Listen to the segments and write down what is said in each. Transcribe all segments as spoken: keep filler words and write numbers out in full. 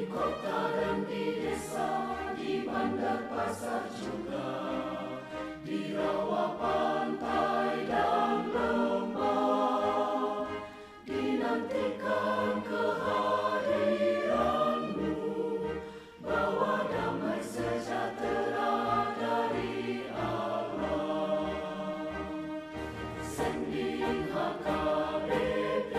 Kota dan di desa, di bandar pasar juga, di rawa pantai dan lembah, dinantikan kehadiranmu, bawa damai sejahtera dari Allah. Sending H K B P,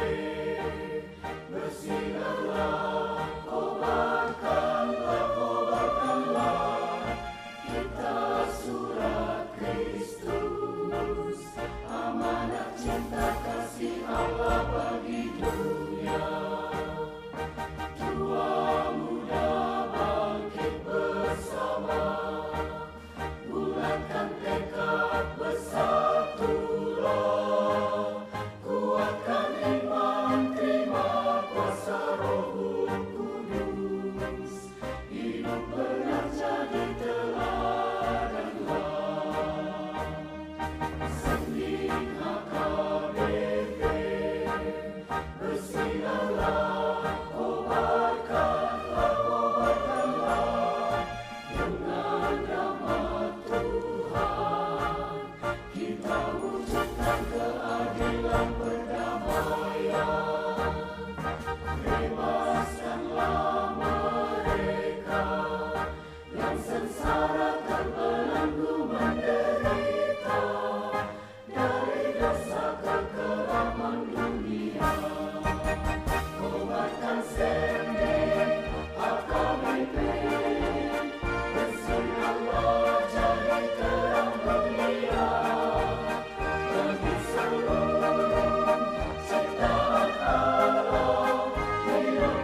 bersiarlah, kobarkanlah, kobarkanlah kitab surat Kristus, amanat cinta kasih Allah bagi dunia. Tua muda bangkit bersama, bulatkan tekad, bersatulah, kuatkan iman, terima kuasa Roh Kudus, hidup benar jadi teladanlah. Sending H K B P, bersiarlah, kobarkanlah, kobarkanlah, dengan rahmat Tuhan kita wujudkan keadilan, perdamaian. Bebaskanlah mereka yang sengsara, terbelenggu, menderita dari dosa kekelaman dunia. Kobarkan sending H K B P, bersiarlah jadi terang dunia bagi seluruh ciptaan Allah, hidup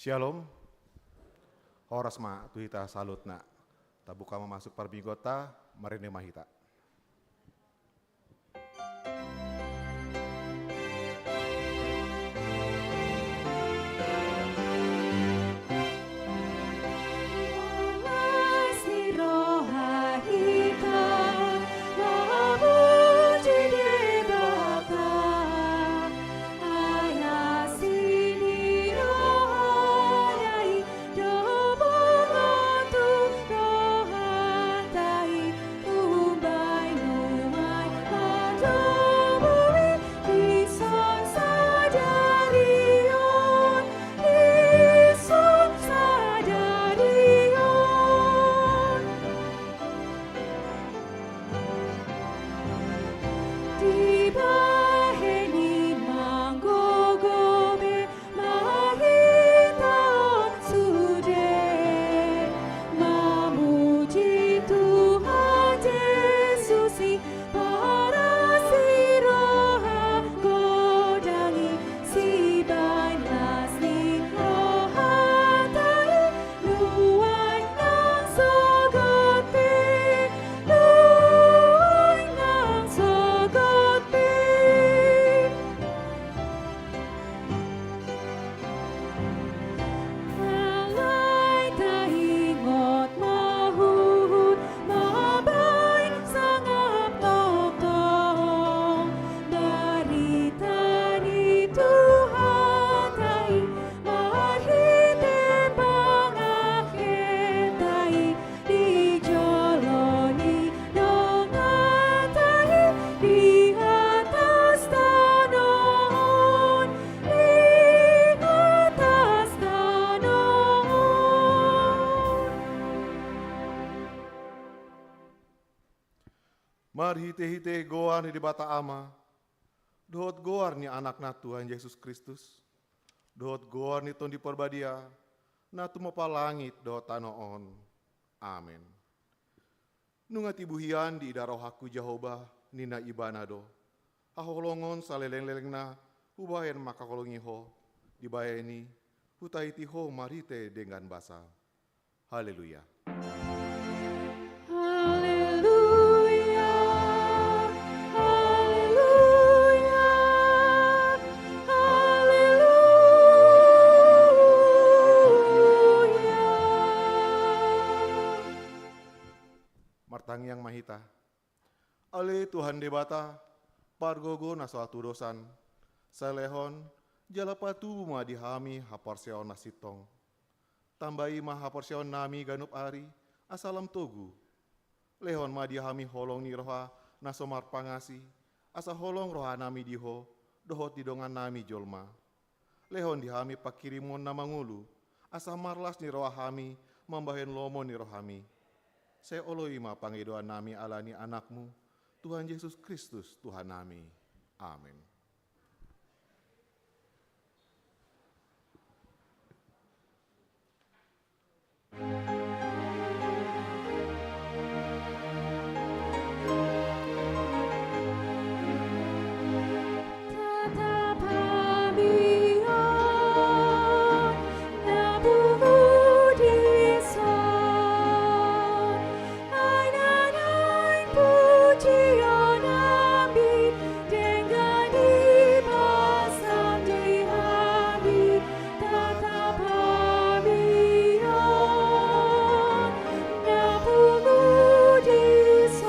Syalom. Horas ma tu hita saluhutna. Tabuka ma masuk parmingguonta, marende ma hita. Dibahen i manggogo be ma hita on sude, mamuji Tuhan Jesus i, paras ni roha godang i, sibaen las ni rohanta i, nuaeng nang sogot pe, nuaeng nang sogot pe. Alai taingot ma huhut mambaen sangap tongtong barita ni Tuhanta i, marhite pangangenta i, di jolo ni donganta i, di atas tano on, di atas tano on. Marhitehite goar ni Debata Ama, dohot goar ni Anakna Tuhan Jesus Kristus, dohot goar ni Tondi Parbadia, na tumompa langit dohot tano on. Amen. Nunga tibu hian diida rohangku Jahowa, ninna Ibana do. Haholongon salelenglelengna hubahen mangkaholongi ho, dibahen i hutaiti ho marhite denggan basa. Haleluya. Haleluya, haleluya, haleluya. Martangiang ma hita. Ale Tuhan Debata, pargogo na so hatudosan, sai lehon jala patubu ma di hami haporseaon na sintong. Tambai ma haporseaonnami ganup ari, asa lam togu. Lehon ma di hami holong ni roha na so marpangasi, asa holong rohanami di ho, dohot di dongannami jolma. Lehon di hami panghirimon na mangolu, asa marlas ni roha hami mambahen lomo ni rohami. Sai oloi ma pangidoannami ala ni Anakmu, Tuhan Jesus Kristus, Tuhannami. Amen. Denggan di basa di hami, tatap hami on na pungu dison.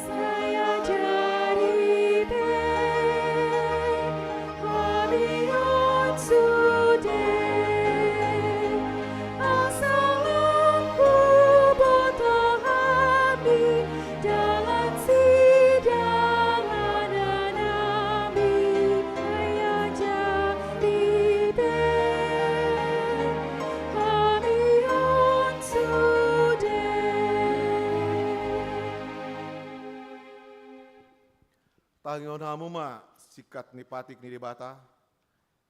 Sai ajari pe hami on sude, asa lam huboto hami dalan sidalanannami. Sai ajari pe hami on sude. Tangihon hamu ma singkat ni patik ni Debata,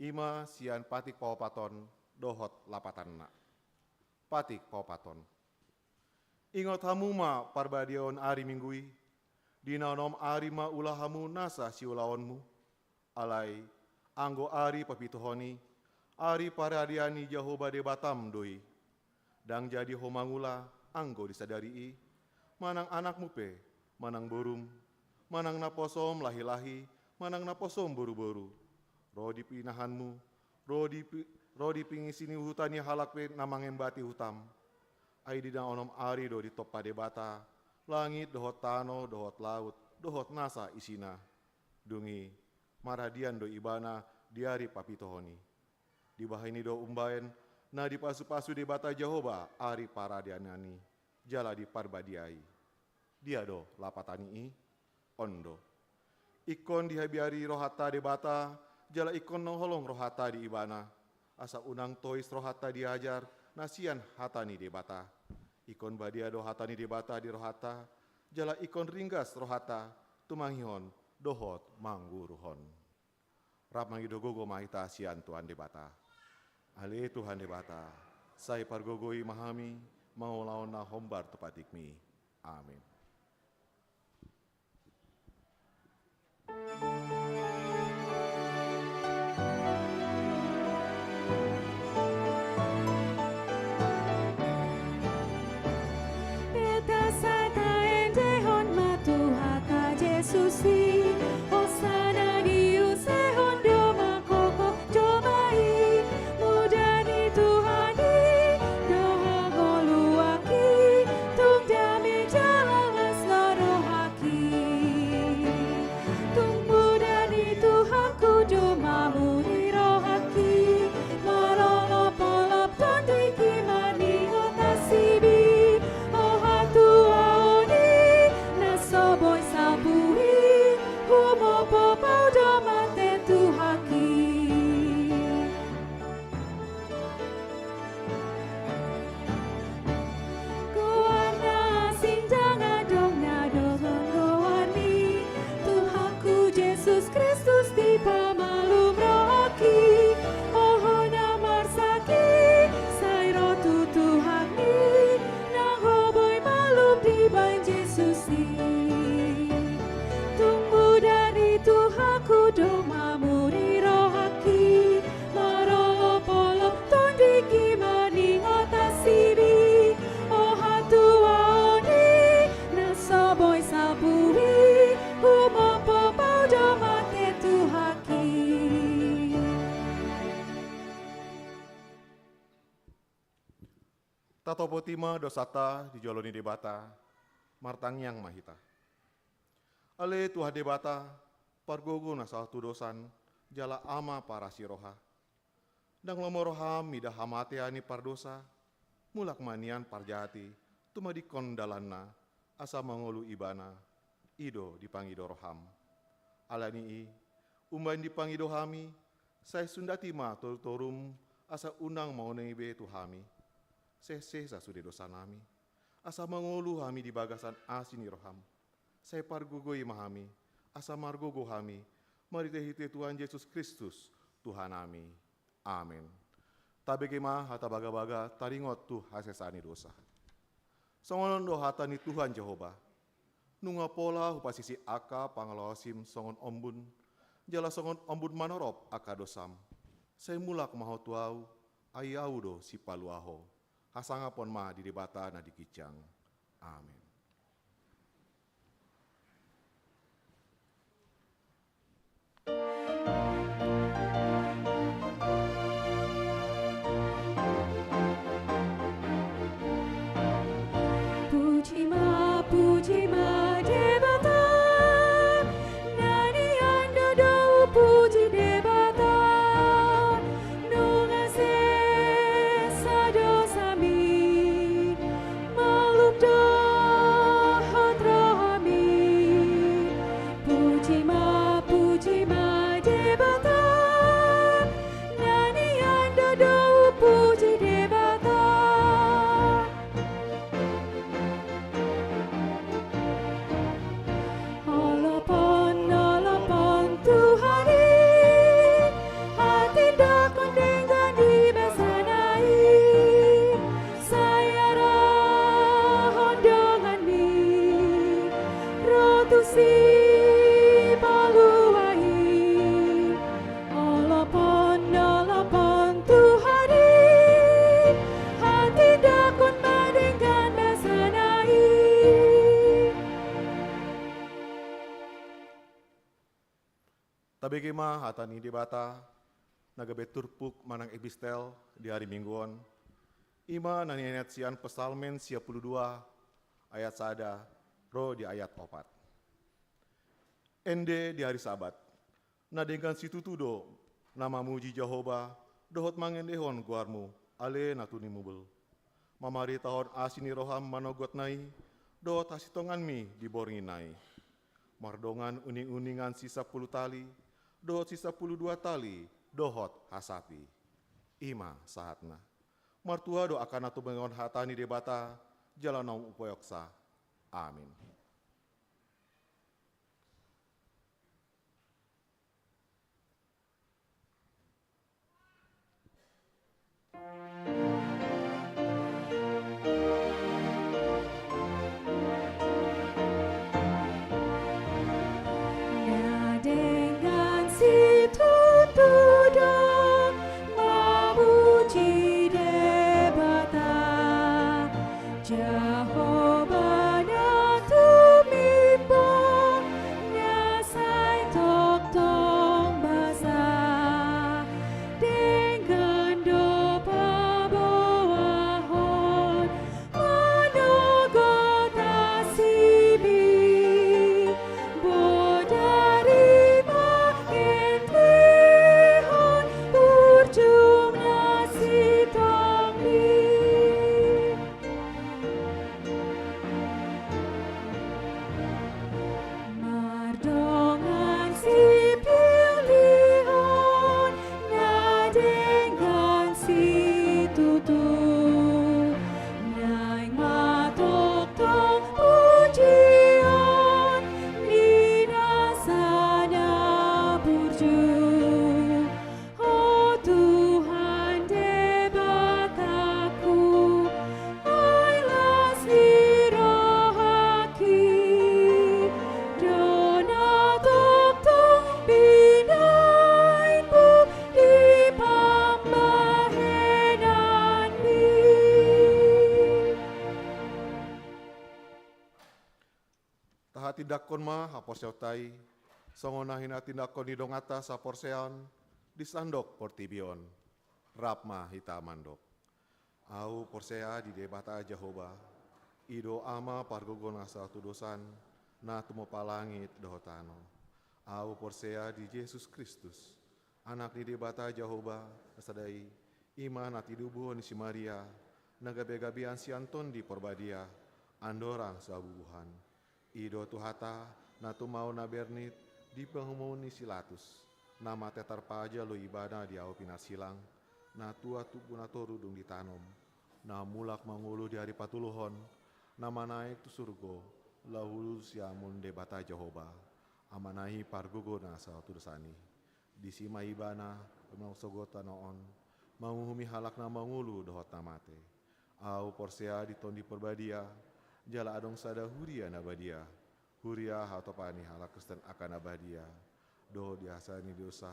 i ma sian patik paopaton dohot lapatanna. Patik paopaton. Ingot hamu ma parbadiaon ari Minggu i, Di na onom ari ma ula hamu nasa siulaonmu. Alai, anggo ari papituhon i, ari paradian ni Jahowa Debatam do i. Ndang jadi ho mangula anggo di sadari i, manang anakmu pe, manang borum, manang naposom lahi-lahi, manang naposom boru-boru, ro di pinahanmu, ro di pi-, ro di pingisi ni huta ni halak pe na mangembati hutam. Ai di na onom ari do ditompa Debata langit dohot tano dohot laut dohot nasa isina. Dung i, maradian do Ibana di ari papituhon i. Dibahen i do umbahen na dipasu-pasu Debata Jahowa ari paradianan i, jala diparbadiai. Dia do lapatan ni i? On do. Ingkon dihabiari rohanta Debata, jala ingkon na holong rohanta di Ibana, asa unang tois rohanta diajar na sian hata ni Debata. Ingkon badia do hata ni Debata di rohanta, jala ingkon ringgas rohanta tumangihon dohot mangguruhon. Rap mangido gogo ma hita sian Tuhan Debata. Ale Tuhan Debata, sai pargogoi ma hami mangulahon na hombar tu patikmi. Amin. Beta sai taendehon ma Tuhanta Jesus i, hosana diusehon do ma gogo joma i. Muda ni Tuhan i do hangoluanki, tung dame jala las do rohangki. Tung muda ni Tuhanku do mamuri rohangki, marolopolop tondingki maningot hasibi. O hatuaon i na so boi sapuhi, humopop au do mate Tuhanki. Goarna asing ndang adong na dohonon goarmi. Tuhanku Jesus Kristus, dipamalum rohangki. O ho na marsangkap, sai ro tu Tuhanmi, nang ho boi malum dibahen Jesus i. Tung muda ni Tuhanku do mamuri rohangki, marolopolop tondingki maningot hasibi. O hatuaon i na so boi sapuhi, humopop au do mate Tuhanki. Tatopoti ma dosanta di jolo ni Debata, martangiang ma hita. Ale Tuhan Debata, pargogo na sahat tu dosan, jala Ama parasi roha. Ndang lomo roham mida hamatean ni pardosa, mulak ma nian parjahat i tumadingkon dalanna, asa mangolu ibana, i do dipangido roham. Ala ni i, umbahen dipangido hami, sai sundati ma torutorum, asa unang maonai be tu hami. Sesesa sude dosanami, asa mangolu hami di bagasan asi ni roham. Sai pargogoi ma hami, asa margogo hami, marhitehite Tuhan Jesus Kristus, Tuhanami. Amen. Tabege ma hata bagabaga taringot tu hasesaan ni dosa. Songon on do hata ni Tuhan Jahowa: Nunga pola hupasisi angka pangalaosim songon ombun, jala songon ombun manorop angka dosam. Sai mulak ma ho tu Ahu, ai Ahu do Sipalua ho. Hasangapon ma di Debata na di ginjang. Amen. Puji ma, puji ma Debata, na nian do hupuji Debata, nunga sesa dosami, malum dohot rohami. Puji ma, puji ma Tabege ma hata ni Debata na gabe turpuk manang epistel di ari Minggu on, i ma na niayahat sian Psalmen sia pulu dua ayat sada ro di ayat opat. Ende di ari Sabat, na denggan situtu do na mamuji Jahowa dohot mangendehon goarmu, ale na tumimul. Mamaritahon asi ni roham manogot na i dohot hasintonganmi di borngin na i. Mardongan uning-uningan sisampulu tali dohot sisampulu dua tali dohot hasapi. I ma sahatna. Martua do angka na tumangihon hata ni Debata jala naung upaihutsa. Amin. Na denggan situtu do mamuji Debata, Jahowa na tumimbo, na sai tongtong basa, denggan do paboahon manogot asimi, bodari mangendehon burjum na sitonggi. Mardongan sipilihon na denggan situtu, naeng ma tongtong pujion di na sada burju. O Tuhan Debataku, ai las ni rohangki do na tongtong binahenmu di pambahenanmi. Tahatindangkon ma haporseaonta i, songon na hinatindangkon ni donganta saporseaon di sandok portibi on. Rap ma hita mandok. Ahu porsea di Debata Jahowa, i do Ama pargogo na so hatudosan, na tumompa langit dohot tano. Ahu porsea di Jesus Kristus, Anak ni Debata Jahowa na sada i, i ma na tinubuhon ni si Maria, na gabe gabean sian Tondi Porbadia, andorang so habubuhan. I do Tuhanta na tumaon na bernit di pangumoon ni si Latus, na mate tarpajal do Ibana di ahu pinarsilang, na tua tubu na toru dung ditanom, na mulak mangolu di ari patoluhon, na manaek tu surgo, laho ulos siamun Debata Jahowa, Amana i pargogo na so hatudosan i. Disi ma Ibana, manang sogot tano on, manguhumi halak na mangolu dohot na mate. Ahu porsea di Tondi Porbadia, jala adong sada huria na badia, huria hatopan ni halak Kristen angka na badia, dohot di hasesaan ni dosa,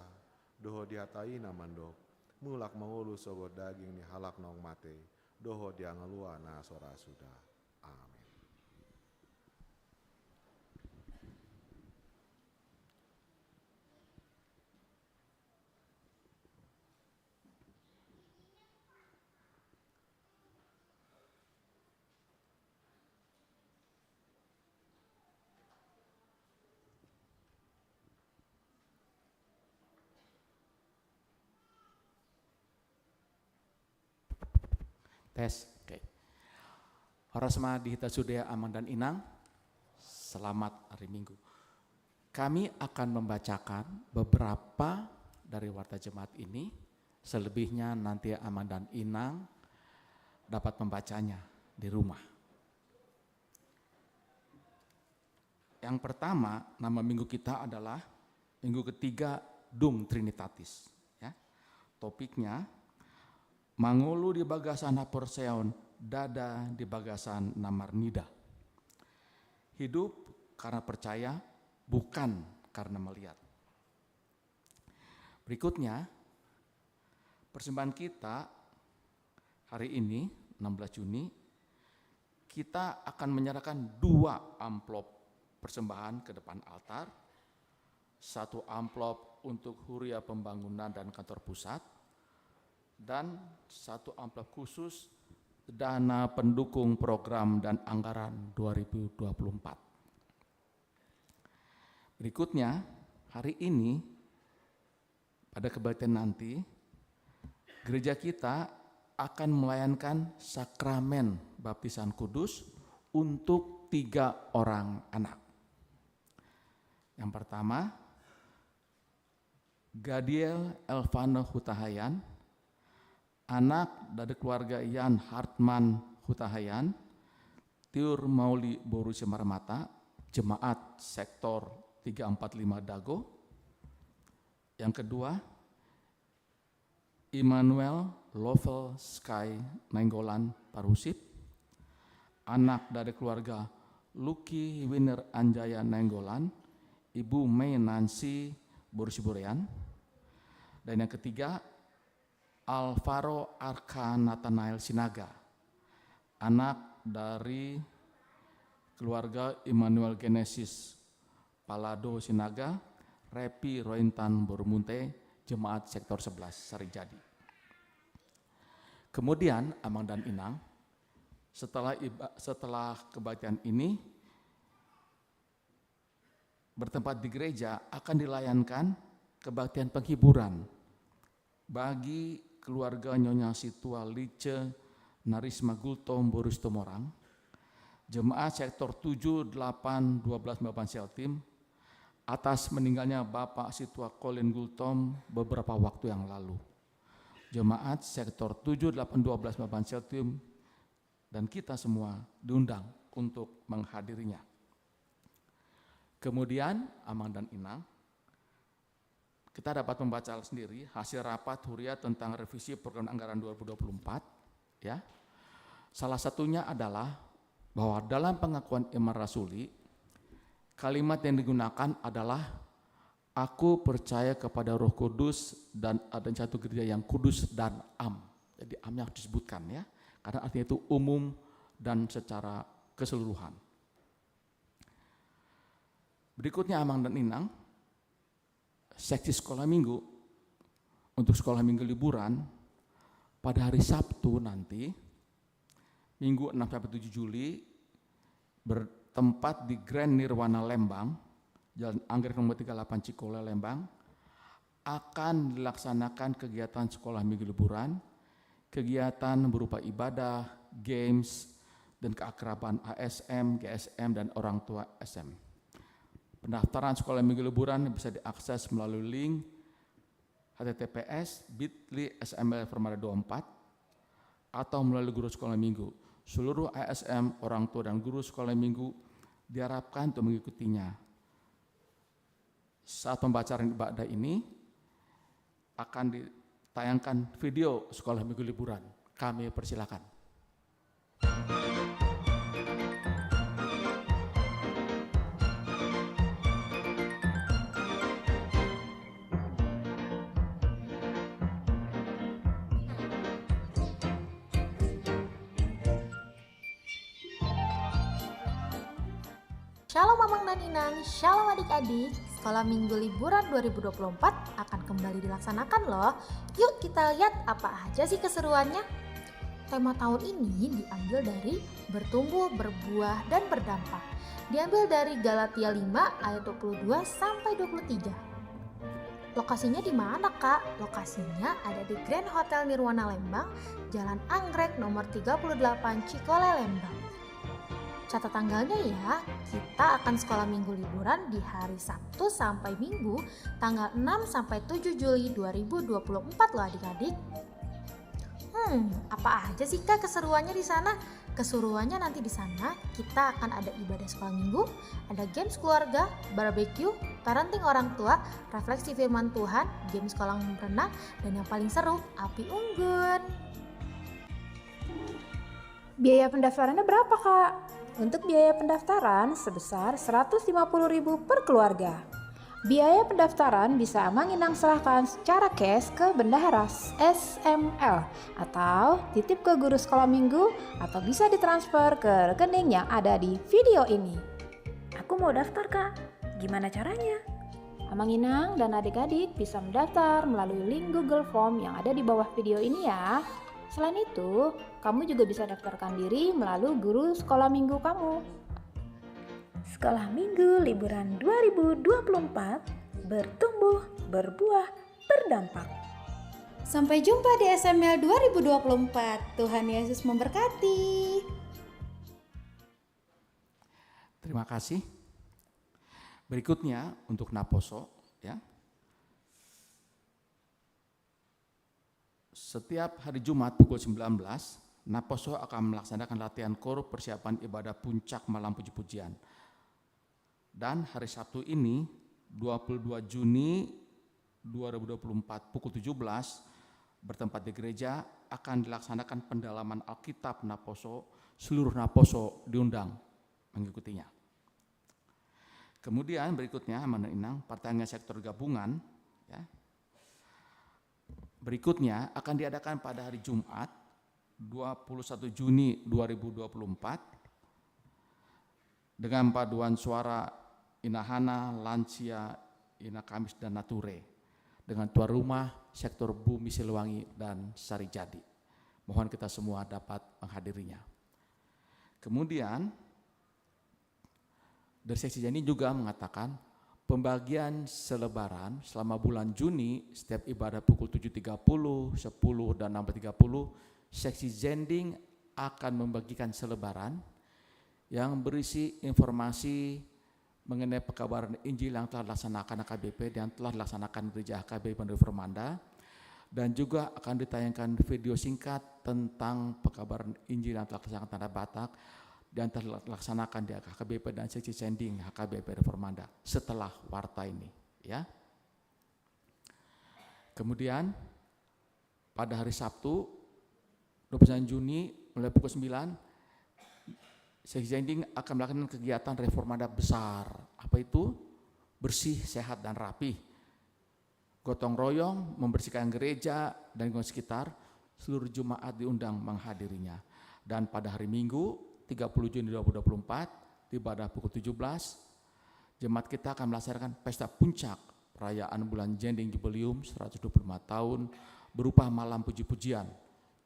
dohot di hata i na mandok, mulak mangolu sogot daging ni halak naung mate, dohot di hangoluan na so ra suda. Amin. Tes, oke. Horas ma di hita sude amang dan inang, selamat hari Minggu. Kami akan membacakan beberapa dari Warta Jemaat ini, selebihnya nanti amang dan inang dapat membacanya di rumah. Yang pertama, nama minggu kita adalah minggu ketiga Dung Trinitatis. Ya. Topiknya, mangolu di bagasan haporseaon, ndada di bagasan na marnida. Hidup karena percaya, bukan karena melihat. Berikutnya, persembahan kita hari ini, enam belas Juni, kita akan menyerahkan dua amplop persembahan ke depan altar. Satu amplop untuk Huria Pembangunan dan Kantor Pusat, dan satu amplop khusus dana pendukung program dan anggaran dua ribu dua puluh empat. Berikutnya, hari ini, pada kebaktian nanti, gereja kita akan melayankan sakramen baptisan kudus untuk tiga orang anak. Yang pertama, Gadiel Elvano Hutahayan, anak dari keluarga Jan Hartman Hutahayan, Tiur Mauli Boru Simarmata, jemaat sektor tiga empat lima Dago. Yang kedua, Immanuel Lovel Sky Nainggolan Parhusip, anak dari keluarga Lucky Winner Anjaya Nainggolan, Ibu Mei Nancy Boru Siburean. Dan yang ketiga, Alvaro Arka Nathanael Sinaga, anak dari keluarga Immanuel Genesis Palado Sinaga, Repi Rointan Boru Munte, jemaat sektor sebelas Sarijadi. Kemudian, Amang dan Inang, setelah iba-, setelah kebaktian ini bertempat di gereja, akan dilayankan kebaktian penghiburan bagi keluarga Nyonya Situa Lice Narisma Gultom Boru Situmorang, jemaat sektor tujuh, delapan, dua belas, lima belas Bank Seltim, atas meninggalnya Bapak Situa Colin Gultom beberapa waktu yang lalu. Jemaat sektor tujuh, delapan, dua belas, lima belas Bank Seltim, dan kita semua diundang untuk menghadirinya. Kemudian, Amang dan Inang, kita dapat membaca sendiri hasil rapat Huria tentang revisi program anggaran dua ribu dua puluh empat, ya. Salah satunya adalah bahwa dalam pengakuan iman rasuli, kalimat yang digunakan adalah, "Aku percaya kepada Roh Kudus dan ada satu gereja yang kudus dan am." Jadi, amnya harus disebutkan, ya, karena artinya itu umum dan secara keseluruhan. Berikutnya, Amang dan Inang, seksi sekolah minggu untuk sekolah minggu liburan pada hari Sabtu nanti, Minggu enam sampai tujuh Juli, bertempat di Grand Nirwana Lembang, Jalan Anggrek nomor tiga delapan Cikole, Lembang, akan dilaksanakan kegiatan sekolah minggu liburan, kegiatan berupa ibadah, games, dan keakraban A S M, G S M, dan orang tua S M. Pendaftaran sekolah minggu liburan bisa diakses melalui link H T T P S bit L Y S M L format dua empat atau melalui guru sekolah minggu. Seluruh A S M, orang tua, dan guru sekolah minggu diharapkan untuk mengikutinya. Saat pembacaan ibadah ini akan ditayangkan video sekolah minggu liburan. Kami persilakan. Shalom Amang dan Inang, shalom adik-adik. Sekolah Minggu Liburan dua ribu dua puluh empat akan kembali dilaksanakan loh. Yuk kita lihat apa aja sih keseruannya. Tema tahun ini diambil dari bertumbuh, berbuah, dan berdampak. Diambil dari Galatia lima ayat dua puluh dua sampai dua puluh tiga. Lokasinya di mana, Kak? Lokasinya ada di Grand Hotel Nirwana Lembang, Jalan Anggrek nomor tiga puluh delapan Cikole, Lembang. Catat tanggalnya ya, kita akan sekolah minggu liburan di hari Sabtu sampai Minggu, tanggal enam sampai tujuh Juli dua ribu dua puluh empat loh adik-adik. Hmm, apa aja sih, Kak, keseruannya di sana? Keseruannya nanti di sana, kita akan ada ibadah sekolah minggu, ada games keluarga, barbeque, parenting orang tua, refleksi firman Tuhan, games kolam renang, dan yang paling seru, api unggun. Biaya pendaftarannya berapa, Kak? Untuk biaya pendaftaran sebesar seratus lima puluh ribu per keluarga. Biaya pendaftaran bisa Amang Inang serahkan secara cash ke Bendahara S M L atau titip ke guru sekolah minggu atau bisa ditransfer ke rekening yang ada di video ini. Aku mau daftar, Kak. Gimana caranya? Amang inang dan adik-adik bisa mendaftar melalui link Google Form yang ada di bawah video ini ya. Selain itu, kamu juga bisa daftarkan diri melalui guru sekolah minggu kamu. Sekolah Minggu Liburan dua ribu dua puluh empat, bertumbuh, berbuah, berdampak. Sampai jumpa di S M L dua ribu dua puluh empat. Tuhan Yesus memberkati. Terima kasih. Berikutnya untuk Naposo, ya. Setiap hari Jumat pukul sembilan belas, Naposo akan melaksanakan latihan koor persiapan ibadah puncak malam puji-pujian. Dan hari Sabtu ini, dua puluh dua Juni dua ribu dua puluh empat pukul tujuh belas, bertempat di gereja, akan dilaksanakan pendalaman Alkitab Naposo. Seluruh Naposo diundang mengikutinya. Kemudian berikutnya, Amang dan Inang, pertanyaan sektor gabungan, ya. Berikutnya akan diadakan pada hari Jumat, dua puluh satu Juni dua ribu dua puluh empat, dengan paduan suara Ina Hana, Lansia, Ina Kamis, dan Nature, dengan tuan rumah sektor Bumi, Siliwangi, dan Sarijadi. Mohon kita semua dapat menghadirinya. Kemudian, dari Seksi Zending juga mengatakan, pembagian selebaran selama bulan Juni, setiap ibadah pukul tujuh tiga puluh, sepuluh, dan enam belas tiga puluh, Seksi Zending akan membagikan selebaran yang berisi informasi mengenai pekabaran Injil yang telah dilaksanakan H K B P dan telah dilaksanakan Gereja H K B P Reformanda, dan juga akan ditayangkan video singkat tentang pekabaran Injil yang telah dilaksanakan Tanah Batak dan telah dilaksanakan di H K B P dan Seksi Zending H K B P Reformanda setelah warta ini, ya. Kemudian pada hari Sabtu, dua puluh sembilan Juni, mulai pukul sembilan, Seksi Zending akan melakukan kegiatan Reformanda besar. Apa itu? Bersih, sehat, dan rapi. Gotong royong membersihkan gereja dan lingkungan sekitar, seluruh jemaat diundang menghadirinya. Dan pada hari Minggu, tiga puluh Juni dua ribu dua puluh empat, di ibadah pukul tujuh belas, jemaat kita akan melaksanakan pesta puncak perayaan bulan Zending Jubileum seratus dua puluh lima tahun berupa malam puji-pujian.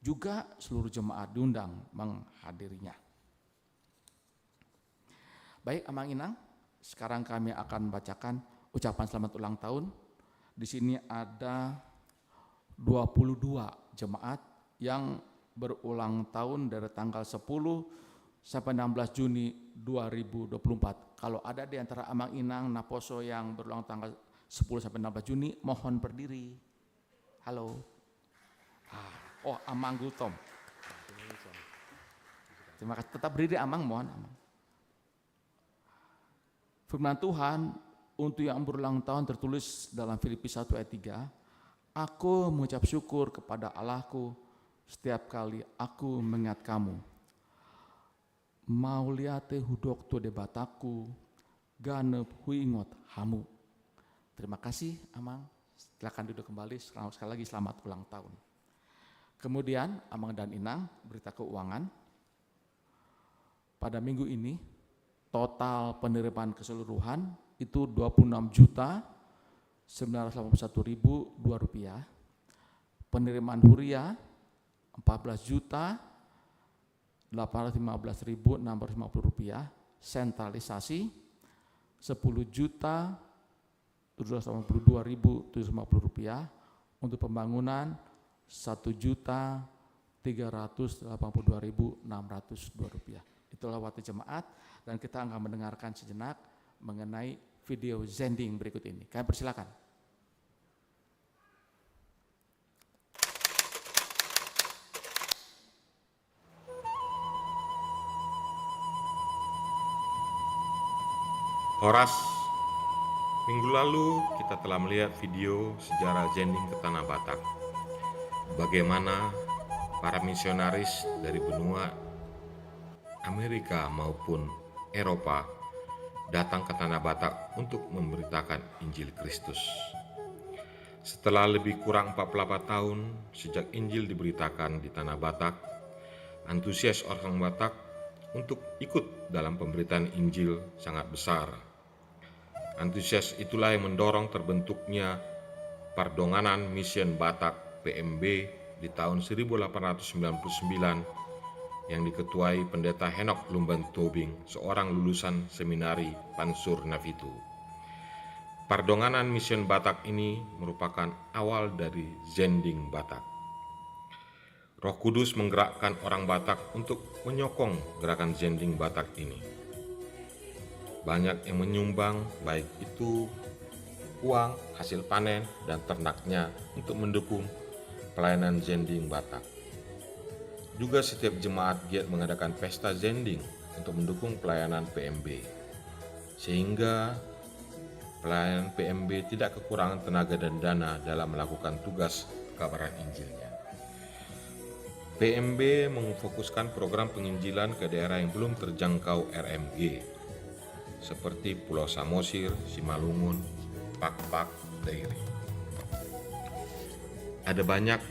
Juga seluruh jemaat diundang menghadirinya. Baik, Amang Inang, sekarang kami akan bacakan ucapan selamat ulang tahun. Di sini ada dua puluh dua jemaat yang berulang tahun dari tanggal sepuluh sampai enam belas Juni dua ribu dua puluh empat. Kalau ada di antara Amang Inang Naposo yang berulang tanggal sepuluh sampai enam belas Juni, mohon berdiri. Halo. Ah, oh, Amang Gultom. Terima kasih. Tetap berdiri, Amang, mohon, Amang. Firman Tuhan untuk yang berulang tahun tertulis dalam Filipi satu ayat tiga, "Aku mengucap syukur kepada Allahku setiap kali aku mengingat kamu. Mauliate hudok tu Debatangku, ganup huingot hamu." Terima kasih, Amang. Silakan duduk kembali. Selamat, sekali lagi selamat ulang tahun. Kemudian, Amang dan Inang, berita keuangan. Pada minggu ini, total penerimaan keseluruhan itu dua puluh enam juta sembilan ratus delapan puluh satu ribu dua rupiah. Penerimaan huria empat belas juta delapan ratus lima belas ribu enam ratus lima puluh rupiah. Sentralisasi sepuluh juta tujuh ratus delapan puluh dua ribu tujuh ratus lima puluh rupiah, untuk pembangunan satu juta tiga ratus delapan puluh dua ribu enam ratus dua rupiah. Itulah warta jemaat, dan kita akan mendengarkan sejenak mengenai video Zending berikut ini. Kami persilakan. Horas, minggu lalu kita telah melihat video sejarah Zending ke Tanah Batak. Bagaimana para misionaris dari benua Amerika maupun Eropa datang ke Tanah Batak untuk memberitakan Injil Kristus. Setelah lebih kurang empat puluh delapan tahun sejak Injil diberitakan di Tanah Batak, antusias orang Batak untuk ikut dalam pemberitaan Injil sangat besar. Antusias itulah yang mendorong terbentuknya Pardonganan Mission Batak, P M B, di tahun seribu delapan ratus sembilan puluh sembilan, yang diketuai Pendeta Henok Lumban Tobing, seorang lulusan seminari Pansur Nafitu. Pardonganan Mission Batak ini merupakan awal dari Zending Batak. Roh Kudus menggerakkan orang Batak untuk menyokong gerakan Zending Batak ini. Banyak yang menyumbang, baik itu uang, hasil panen, dan ternaknya untuk mendukung pelayanan Zending Batak. Juga setiap jemaat giat mengadakan pesta Zending untuk mendukung pelayanan P M B. Sehingga pelayanan P M B tidak kekurangan tenaga dan dana dalam melakukan tugas pekabaran Injilnya. P M B memfokuskan program penginjilan ke daerah yang belum terjangkau R M G, seperti Pulau Samosir, Simalungun, Pakpak, Dairi. Ada banyak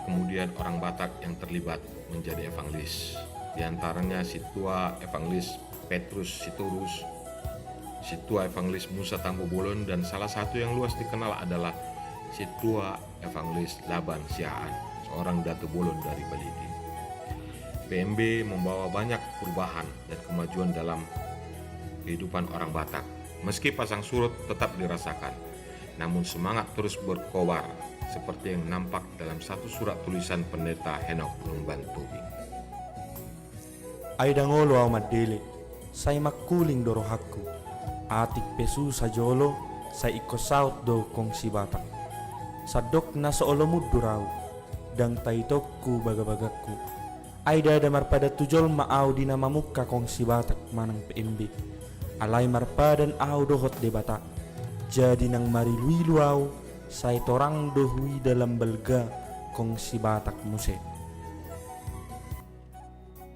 kemudian orang Batak yang terlibat menjadi evangelis. Di antaranya Sintua Evangelis Petrus Sitorus, Sintua Evangelis Musa Tampubolon, dan salah satu yang luas dikenal adalah Sintua Evangelis Laban Siahaan, seorang Datu Bolon dari Baliti. P M B membawa banyak perubahan dan kemajuan dalam kehidupan orang Batak. Meski pasang surut tetap dirasakan, namun semangat terus berkobar, seperti yang nampak dalam satu surat tulisan Pendeta Henok Lumban Tobing. Ai ndang olo au mandele, sai mangkuling do rohangku. Atik pe susa jolo, sai ingkon saut do kongsi Batak. Sandok na so olo mundur au, ndang taitongku bagabagangku. Ai ndada marpadan tu jolma au di na mamungka kongsi Batak manang P M B. Alai marpadan au dohot Debata. Jadi nang mariluilu au, sai torang do huida lam balga kongsi Batak muse.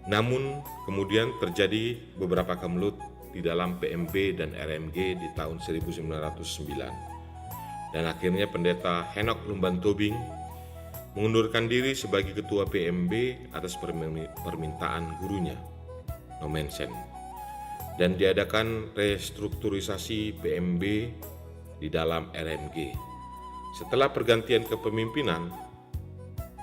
Namun, kemudian terjadi beberapa kemelut di dalam P M B dan R M G di tahun seribu sembilan ratus sembilan. Dan akhirnya Pendeta Henok Lumban Tobing mengundurkan diri sebagai ketua P M B atas permi-, permintaan gurunya, Nommensen. Dan diadakan restrukturisasi P M B di dalam R M G. Setelah pergantian kepemimpinan,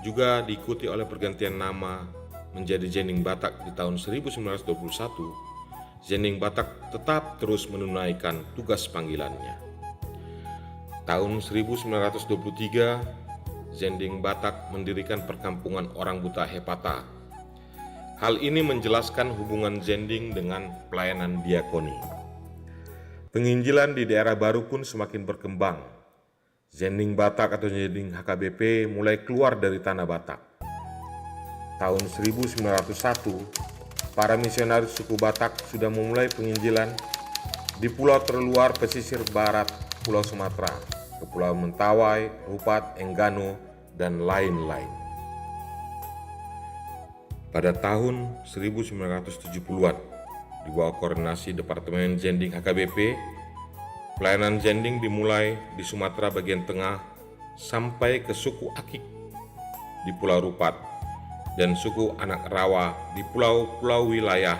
juga diikuti oleh pergantian nama menjadi Zending Batak di tahun seribu sembilan ratus dua puluh satu, Zending Batak tetap terus menunaikan tugas panggilannya. Tahun seribu sembilan ratus dua puluh tiga, Zending Batak mendirikan perkampungan orang buta Hepata. Hal ini menjelaskan hubungan Zending dengan pelayanan diakoni. Penginjilan di daerah baru pun semakin berkembang. Zending Batak atau Zending H K B P mulai keluar dari tanah Batak. Tahun seribu sembilan ratus satu, para misionaris suku Batak sudah memulai penginjilan di pulau terluar pesisir barat Pulau Sumatera, Kepulauan Mentawai, Rupat, Enggano, dan lain-lain. Pada tahun seribu sembilan ratus tujuh puluhan, di bawah koordinasi Departemen Zending H K B P, pelayanan Zending dimulai di Sumatera bagian tengah sampai ke suku Akik di Pulau Rupat dan suku Anak Rawa di pulau-pulau wilayah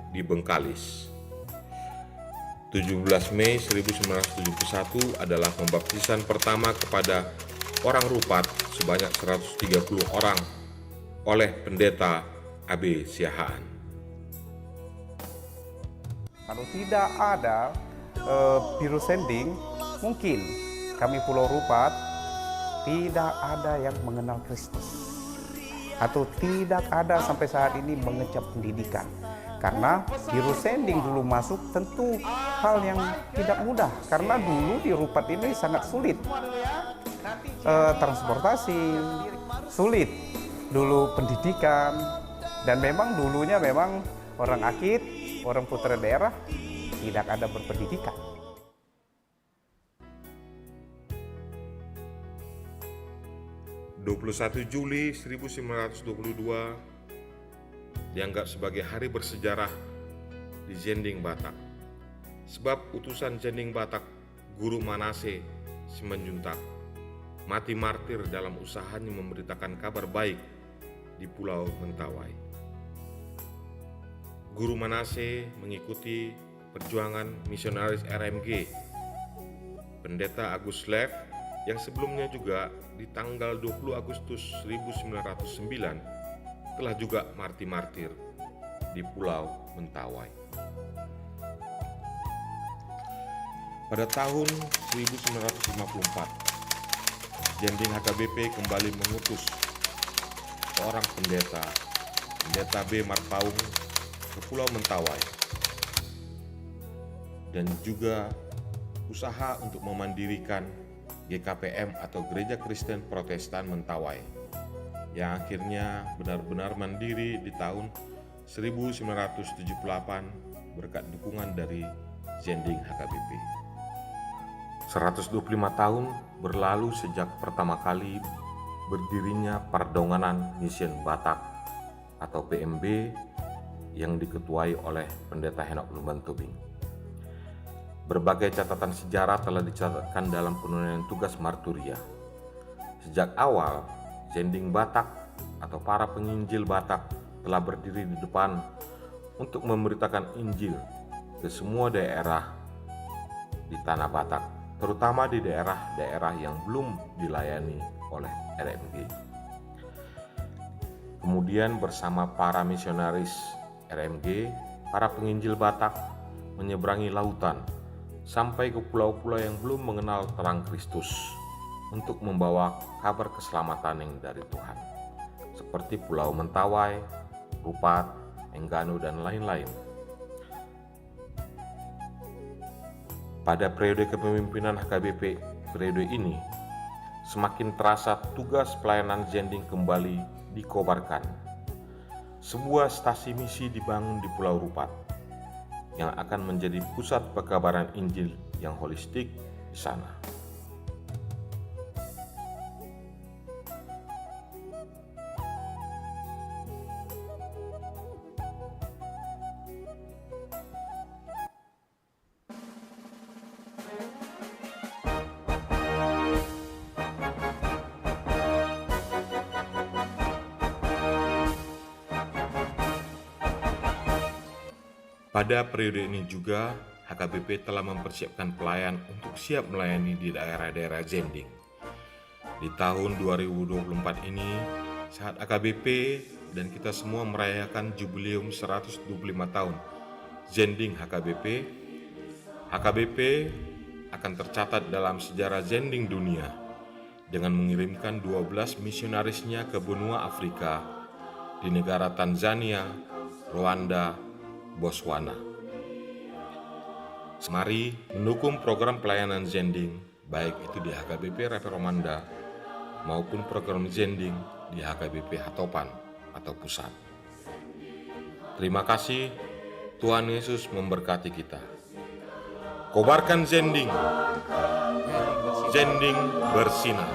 di Bengkalis. Tujuh belas Mei seribu sembilan ratus tujuh puluh satu adalah pembaptisan pertama kepada orang Rupat sebanyak seratus tiga puluh orang oleh Pendeta A B Siahaan. Kalau tidak ada eh, virus sending, mungkin kami Pulau Rupat tidak ada yang mengenal Kristus. Atau tidak ada sampai saat ini mengecap pendidikan. Karena virus sending dulu masuk tentu hal yang tidak mudah. Karena dulu di Rupat ini sangat sulit. Eh, transportasi, sulit. Dulu pendidikan. Dan memang dulunya memang orang Akik, orang putra daerah, tidak ada berpendidikan. Dua puluh satu Juli seribu sembilan ratus dua puluh dua dianggap sebagai hari bersejarah di Zending Batak. Sebab utusan Zending Batak, Guru Manase Simanjuntak, mati martir dalam usahanya memberitakan kabar baik di Pulau Mentawai. Guru Manase mengikuti perjuangan misionaris R M G, Pendeta Agus Lev, yang sebelumnya juga di tanggal dua puluh Agustus seribu sembilan ratus sembilan telah juga mati martir di Pulau Mentawai. Pada tahun seribu sembilan ratus lima puluh empat, Zending H K B P kembali mengutus seorang pendeta, Pendeta B. Marpaung, ke Pulau Mentawai, dan juga usaha untuk memandirikan G K P M atau Gereja Kristen Protestan Mentawai, yang akhirnya benar-benar mandiri di tahun seribu sembilan ratus tujuh puluh delapan berkat dukungan dari Zending H K B P. Seratus dua puluh lima tahun berlalu sejak pertama kali berdirinya Pardonganan Mission Batak atau P M B yang diketuai oleh Pendeta Henok Lumban Tobing. Berbagai catatan sejarah telah dicatatkan dalam penunaian tugas marturia. Sejak awal, Zending Batak atau para penginjil Batak telah berdiri di depan untuk memberitakan Injil ke semua daerah di tanah Batak, terutama di daerah-daerah yang belum dilayani oleh R M G. Kemudian bersama para misionaris R M G, para penginjil Batak menyeberangi lautan sampai ke pulau-pulau yang belum mengenal terang Kristus untuk membawa kabar keselamatan yang dari Tuhan, seperti Pulau Mentawai, Rupat, Enggano, dan lain-lain. Pada periode kepemimpinan H K B P periode ini, semakin terasa tugas pelayanan Zending kembali dikobarkan. Sebuah stasi misi dibangun di Pulau Rupat yang akan menjadi pusat pekabaran Injil yang holistik di sana. Pada periode ini juga, H K B P telah mempersiapkan pelayan untuk siap melayani di daerah-daerah Zending. Di tahun dua ribu dua puluh empat ini, saat H K B P dan kita semua merayakan jubileum seratus dua puluh lima tahun Zending H K B P, H K B P akan tercatat dalam sejarah Zending dunia dengan mengirimkan dua belas misionarisnya ke benua Afrika, di negara Tanzania, Rwanda, Botswana. Mari mendukung program pelayanan Zending, baik itu di H K B P Rave Romanda maupun program Zending di H K B P Hatopan atau pusat. Terima kasih, Tuhan Yesus memberkati kita. Kobarkan Zending. Zending bersinar.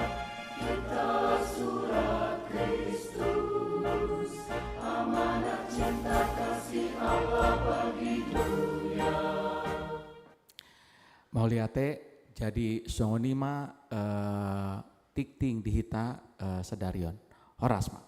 Mauliate. Jadi songon i ma, eh, tingting di hita, eh, sadari on. Horas ma.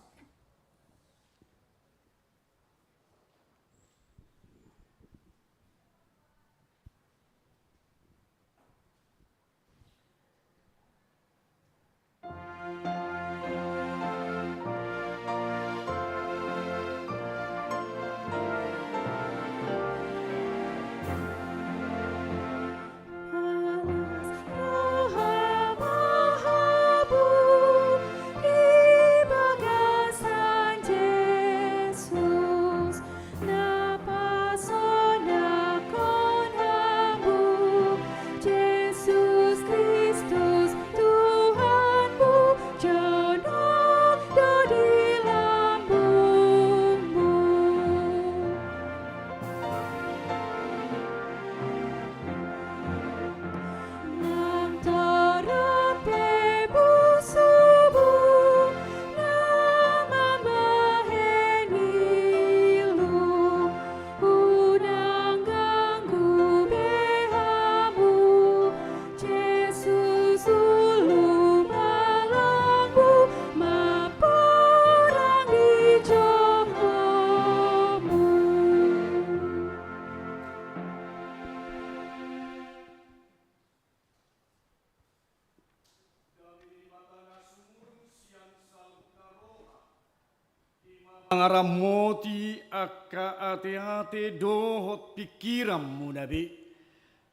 Mangaramoti angka ateate dohot pingkiranmuna be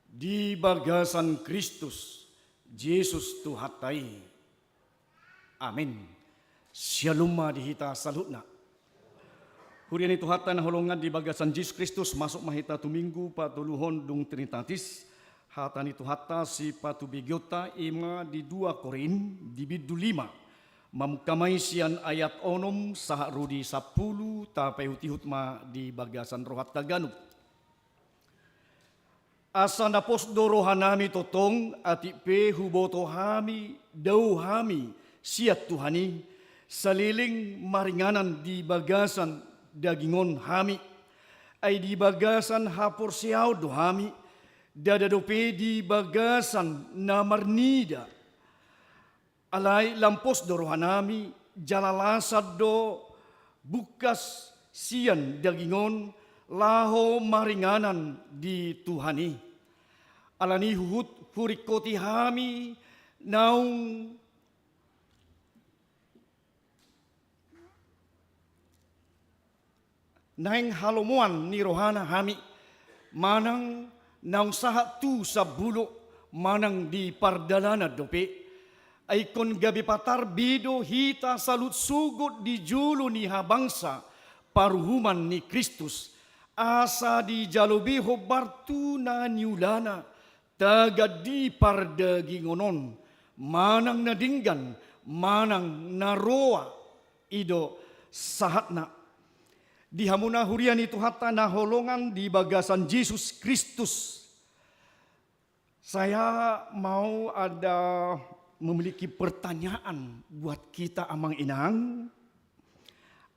di bagasan Kristus Jesus Tuhanta i. Amin. Syalom ma di hita saluhutna. Huria ni Tuhanta na holongan di bagasan Jesus Kristus, masuk ma hita tu Minggu patoluhon dung Trinitatis. Hata ni Tuhanta sipatubegeonta i ma di dua Korint, di bindu lima. Mamungka ma i sian ayat onom sahat ro di sampulu, tapaihutihut ma di bagasan rohanta ganup. Asa na pos do rohanami tongtong, atik pe huboto hami, dao hami sian Tuhan i, saleleng maringanan di bagasan daging on hami. Ai di bagasan haporseaon do hami, ndada dope di bagasan na marnida. Alai lam pos do rohanami, jala lasat do bungkas sian daging on, laho maringanan di Tuhan i. Alani huhut huringkoti hami naung naeng halomoan ni rohana hami, manang naung sahat tu sambulok, manang di pardalanan dope. Ai ingkon gabe patar be do hita saluhut sogot di jolo ni habangsa paruhuman ni Kristus, asa dijalo be hombar tu na niulana, tagan di pardagingon on, manang na denggan, manang na roa, i do sahatna. Di hamuna huria ni Tuhanta na holongan di bagasan Jesus Kristus. Saya mau ada memiliki pertanyaan buat kita, Amang Inang.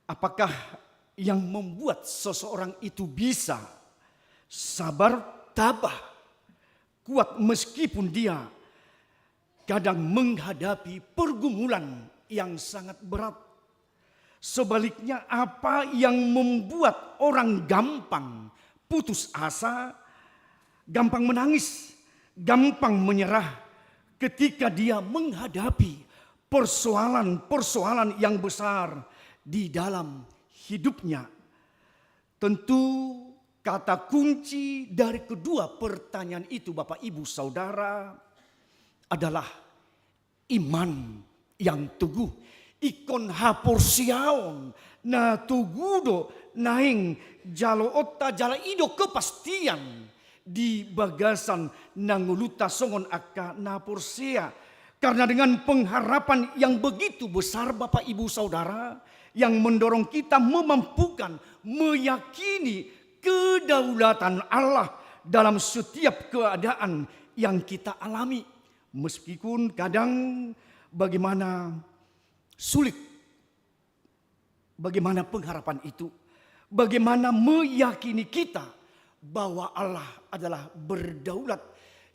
Apakah yang membuat seseorang itu bisa sabar, tabah, kuat meskipun dia kadang menghadapi pergumulan yang sangat berat? Sebaliknya, apa yang membuat orang gampang putus asa, gampang menangis, gampang menyerah ketika dia menghadapi persoalan-persoalan yang besar di dalam hidupnya? Tentu kata kunci dari kedua pertanyaan itu, Bapak, Ibu, Saudara, adalah iman yang teguh. Ingkon haporseaon na togu do naeng jaloonta, jala i do kepastian di bagasan na ngolunta songon angka na porsea. Karena dengan pengharapan yang begitu besar, Bapak, Ibu, Saudara, yang mendorong kita memampukan, meyakini kedaulatan Allah dalam setiap keadaan yang kita alami. Meskipun kadang bagaimana sulit, bagaimana pengharapan itu, bagaimana meyakini kita bahwa Allah adalah berdaulat,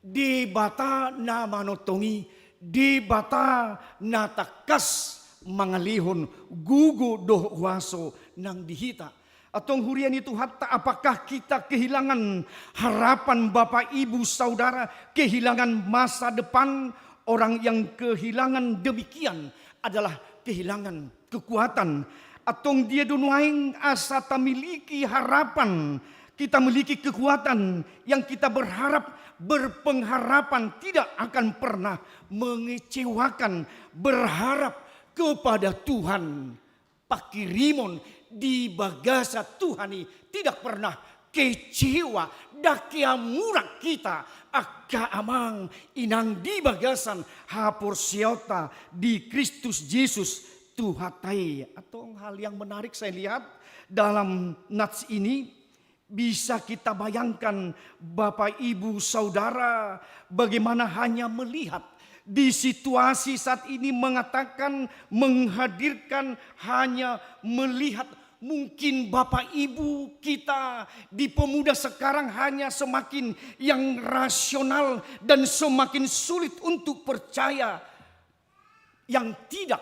Debata na manongtong i, Debata na tangkas mangalehon gogo dohot huaso nang di hita. Antong huria ni Tuhanta, apakah kita kehilangan harapan, Bapak, Ibu, Saudara, kehilangan masa depan? Orang yang kehilangan demikian adalah kehilangan kekuatan. Antong dia do nuaeng asa tamiliki harapan, kita miliki kekuatan yang kita berharap, berpengharapan tidak akan pernah mengecewakan, berharap kepada Tuhan. Pangkirimon di bagasan Tuhan i tidak pernah kecewa, ndang hea murang hita, angka amang inang, di bagasan haporseaonta di Kristus Jesus Tuhanta i. Antong hal yang menarik saya lihat dalam nats ini, bisa kita bayangkan, Bapak, Ibu, Saudara, bagaimana hanya melihat di situasi saat ini mengatakan, menghadirkan, hanya melihat. Mungkin Bapak Ibu kita di pemuda sekarang hanya semakin yang rasional dan semakin sulit untuk percaya yang tidak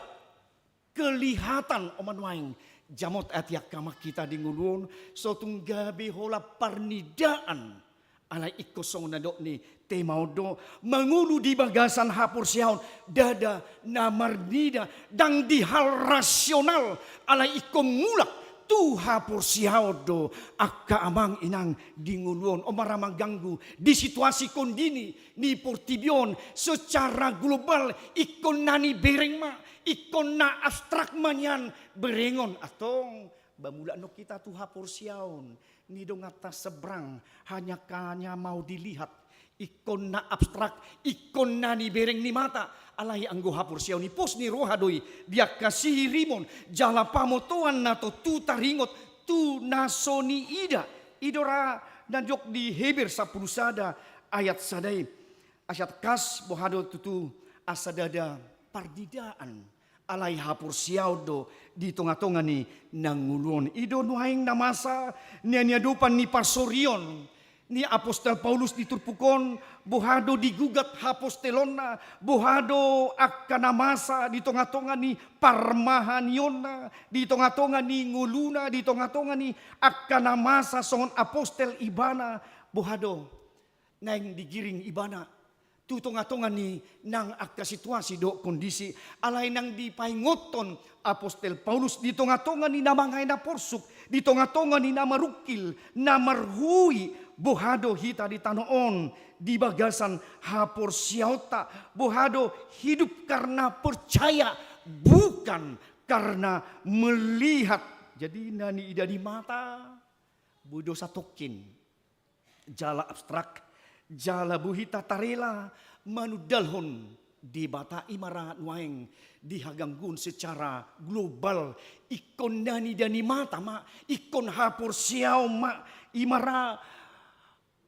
kelihatan. Oman nuaeng jamot ate angka amang hita di ngolu on, so tung gabe holan parnidaan. Alai ingkon songon na didok ni tema on do, mangolu di bagasan haporseaon, ndada na marnida, ndang di hal rasional, alai ingkon mulak tu haporseaon do angka amang inang di ngolu on. On ma ra mangganggu di situasi kondisi ni portibi on secara global, ingkon na nibereng ma, ingkon na abstrak ma nian berengon, antong ba mulak annon hita tu haporseaon ni donganta seberang, hanya hanya mau dilihat. Ingkon na abstrak, ingkon na nibereng ni mata. Alai anggo haporseaon i pos ni roha do i di angka sihirimon jala pamotoan na tontu taringot tu na so niida. I do ra na didok di Heber sampulu sada ayat sada i. Asa tangkas boha do tutu asa ndada parnidaan, alai haporseaon do di tongatonga ni na ngolu on. I do nuaeng na masa na niadopan ni parsorion ni apostel Paulus di turpuk on, boha do digugat hapostelonna, boha do angka na masa di tongatonga ni parmahanionna, di tongatonga ni ngoluna, di tongatonga ni angka na masa songon apostel ibana, boha do naeng digiring ibana tu tongatonga ni nang angka situasi dohot kondisi. Alai nang dipaingothon apostel Paulus, di tongatonga ni na mangae na porsuk, di tongatonga ni na marungkil, na marhui, boha do hita di tano on di bagasan haporseaonta, boha do hidup karena percaya, bukan karena melihat. Jadi na niida ni mata boi do satongkin jala abstrak, jala boi hita tarela manundalhon Debata. I ma ra nuaeng di hagangguon secara global, ingkon na niida ni mata ma, ingkon haporseaon ma. I ma ra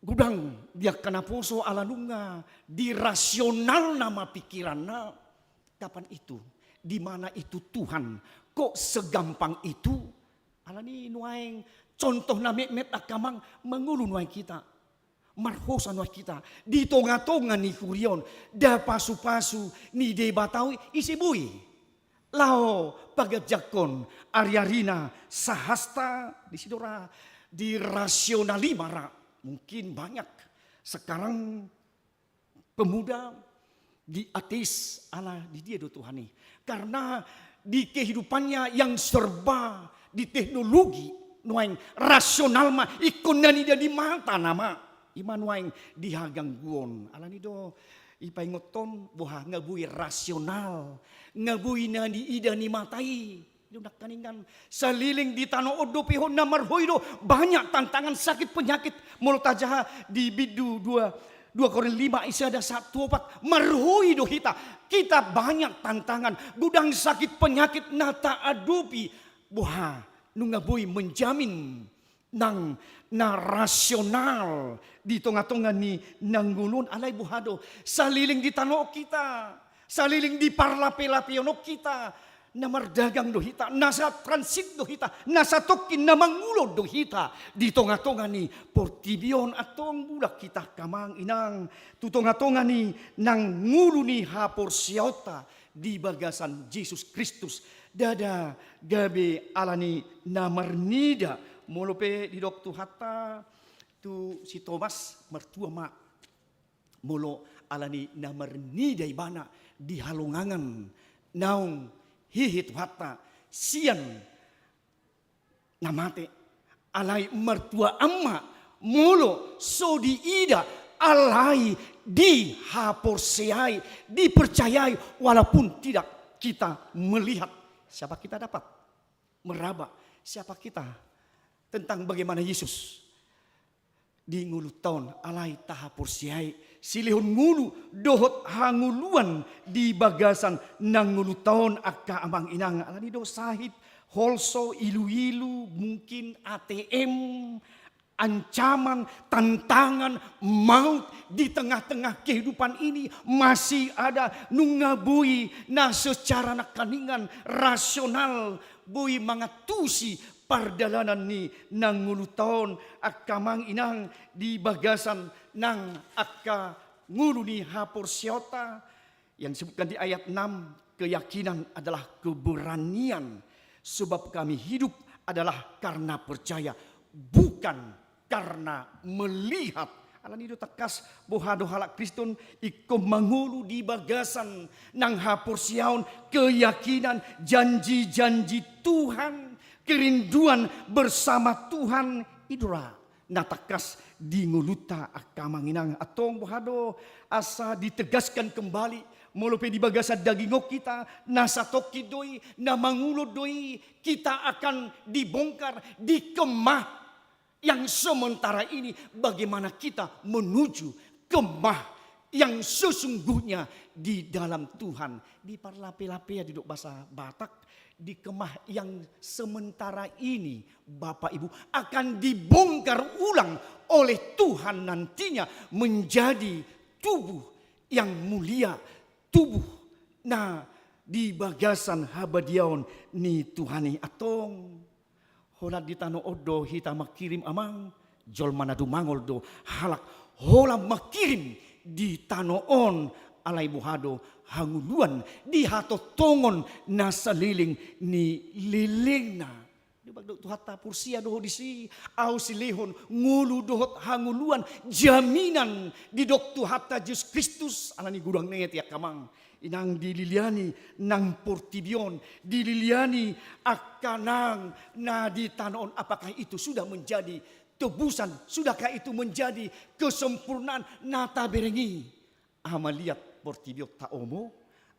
godang di angka naposo ala nunga dirasionalna ma pikiranna. Kapan itu? Di mana itu Tuhan? Kok segampang itu? Alani nuaeng contoh na metmet angka amang, mangolu nuaeng hita, marhosa nuaeng hita di tongatonga ni huria on, nda pasupasu ni Debata i, ise boi laho paganjangkon ariarina sahasta? Disi do ra dirasionali ma ra. Mungkin banyak sekarang pemuda di ateis, ala di dia do Tuhan i? Karena di kehidupannya yang serba di teknologi, nuaeng rasional ma, ingkon na niida ni mata nama. I ma nuaeng di hagangguon. Alani do dipaingothon boha, nga boi rasional, nga boi na niida ni mata i. Di nangkaningan, saleleng di tano on dope ho na marhoi do banyak tantangan, sakit, penyakit. Molo tajaha di bindu dua, dua Korintus lima ayat sada sahat tu opat, marhoi do hita, hita banyak tantangan, godang sakit penyakit na taadopi. Boha, nunga boi menjamin nang na rasional di tongatonga ni na ngolu on? Alai boha do, saleleng di tano on hita, saleleng di parlapelapeon on hita, na mardagang do hita, na satransit do hita, na satongkin na mangulon do hita di tongatonga ni portibi on. Antong mulak hita angka amang inang tu tongatonga ni na ngolu ni haporseaonta di bagasan Jesus Kristus, ndada gabe alani na marnida. Molo pe didok Tuhanta tu si Tomas, martua ma molo alani na marnida ibana di halongangan naung hehe Tuhanta sian na mate. Alai martuaan ma molo so diida, alai dihaporseai, dipercayai, walaupun tidak kita melihat. Siapa kita dapat meraba siapa kita tentang bagaimana Yesus di ngolunta on? Alai tahaporseai silehon ngolu dohot hangoluan di bagasan na ngolunta on, angka amang inang. Alani do sahit, holso, iluilu, mungkin A T M, ancaman, tantangan, maut di tengah-tengah kehidupan ini masih ada. Nunga boi na secara nangkaningan rasional boi mangantusi pardalanan ni na ngolunta on, angka amang inang, di bagasan nang angka ngolu ni haporseaonta. Yang disebutkan di ayat enam, keyakinan adalah keberanian, sebab kami hidup adalah karena percaya, bukan karena melihat. Alani do tangkas boha do halak Kristen ingkon mangolu di bagasan nang haporseaon, keyakinan, janji-janji Tuhan. kerinduan bersama Tuhan i do ra na tangkas di ngolunta angka amang inang. Antong boha do asa ditegaskan kembali, molo pe di bagasan daging on hita, na satongkin do i, na mangulon do i, kita akan dibongkar, dikemah yang sementara ini, bagaimana kita menuju kemah yang sesungguhnya di dalam Tuhan. Di parlapelapea didok bahasa Batak, di kemah yang sementara ini, Bapak Ibu, akan dibongkar ulang oleh Tuhan nantinya menjadi tubuh yang mulia, tubuh na di bagasan habadiaon ni Tuhan i. Antong, holan di tano on do hita mangkirim amang, jolma na dumangol do halak holan mangkirim di tano on, alai boha do hangoluan di hatongtongon na saleleng ni lelengna. Didok Tuhanta, porsea do ho disi, ahu silehon ngolu dohot hangoluan, jaminan, didok Tuhanta Jesus Kristus. Alani godang nai ate angka amang inang, dililiani nang portibi on, dililiani angka nang na di tano on, apakah itu sudah menjadi tebusan, sudahkah itu menjadi kesempurnaan na tabereng i? Aha maliat portibi on taomo,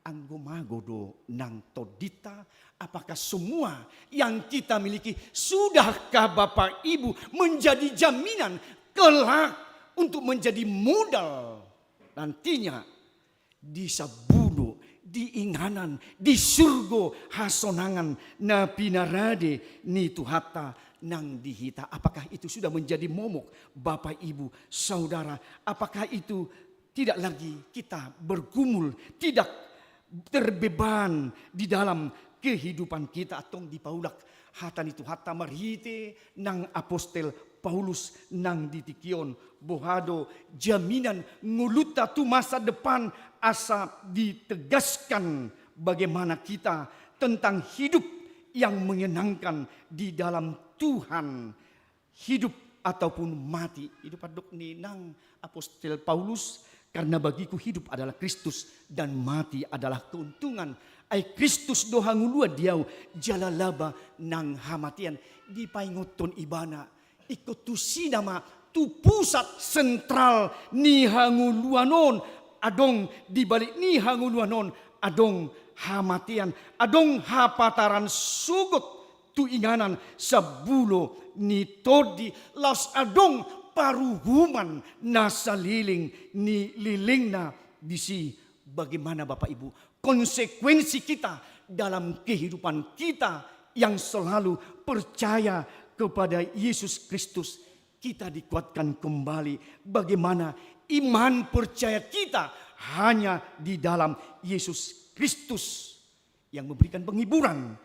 anggo mago do nang tondinta, apakah semua yang kita miliki sudahkah Bapak Ibu menjadi jaminan kelak untuk menjadi modal nantinya di sabulo, di inganan, di surgo hasonangan na pinarade ni Tuhanta nang di hita? Apakah itu sudah menjadi momok, Bapak Ibu, Saudara? Apakah itu tidak lagi kita bergumul, tidak terbeban di dalam kehidupan kita? Antong dipaulak hata ni Tuhanta marhite nang apostel Paulus nang di tingki on, boha do jaminan ngolunta tu masa depan, asa ditegaskan bagaimana kita tentang hidup yang menyenangkan di dalam Tuhan, hidup ataupun mati. I do pandok ni nang apostel Paulus, karena bagiku hidup adalah Kristus dan mati adalah keuntungan. Ai Kristus do hangoluan di ahu, jala laba nang hamatean. Dipaingothon ibana, ingkon tusi nama tu pusat sentral ni hangoluan on, adong di balik ni hangoluan on, adong hamatean, adong hapataran sogot tu inganan sabulo ni tondi, laos adong paruhuman na saleleng ni lelengna disi. Bagaimana Bapak Ibu konsekuensi kita dalam kehidupan kita yang selalu percaya kepada Yesus Kristus? Kita dikuatkan kembali. Bagaimana iman percaya kita hanya di dalam Yesus Kristus yang memberikan penghiburan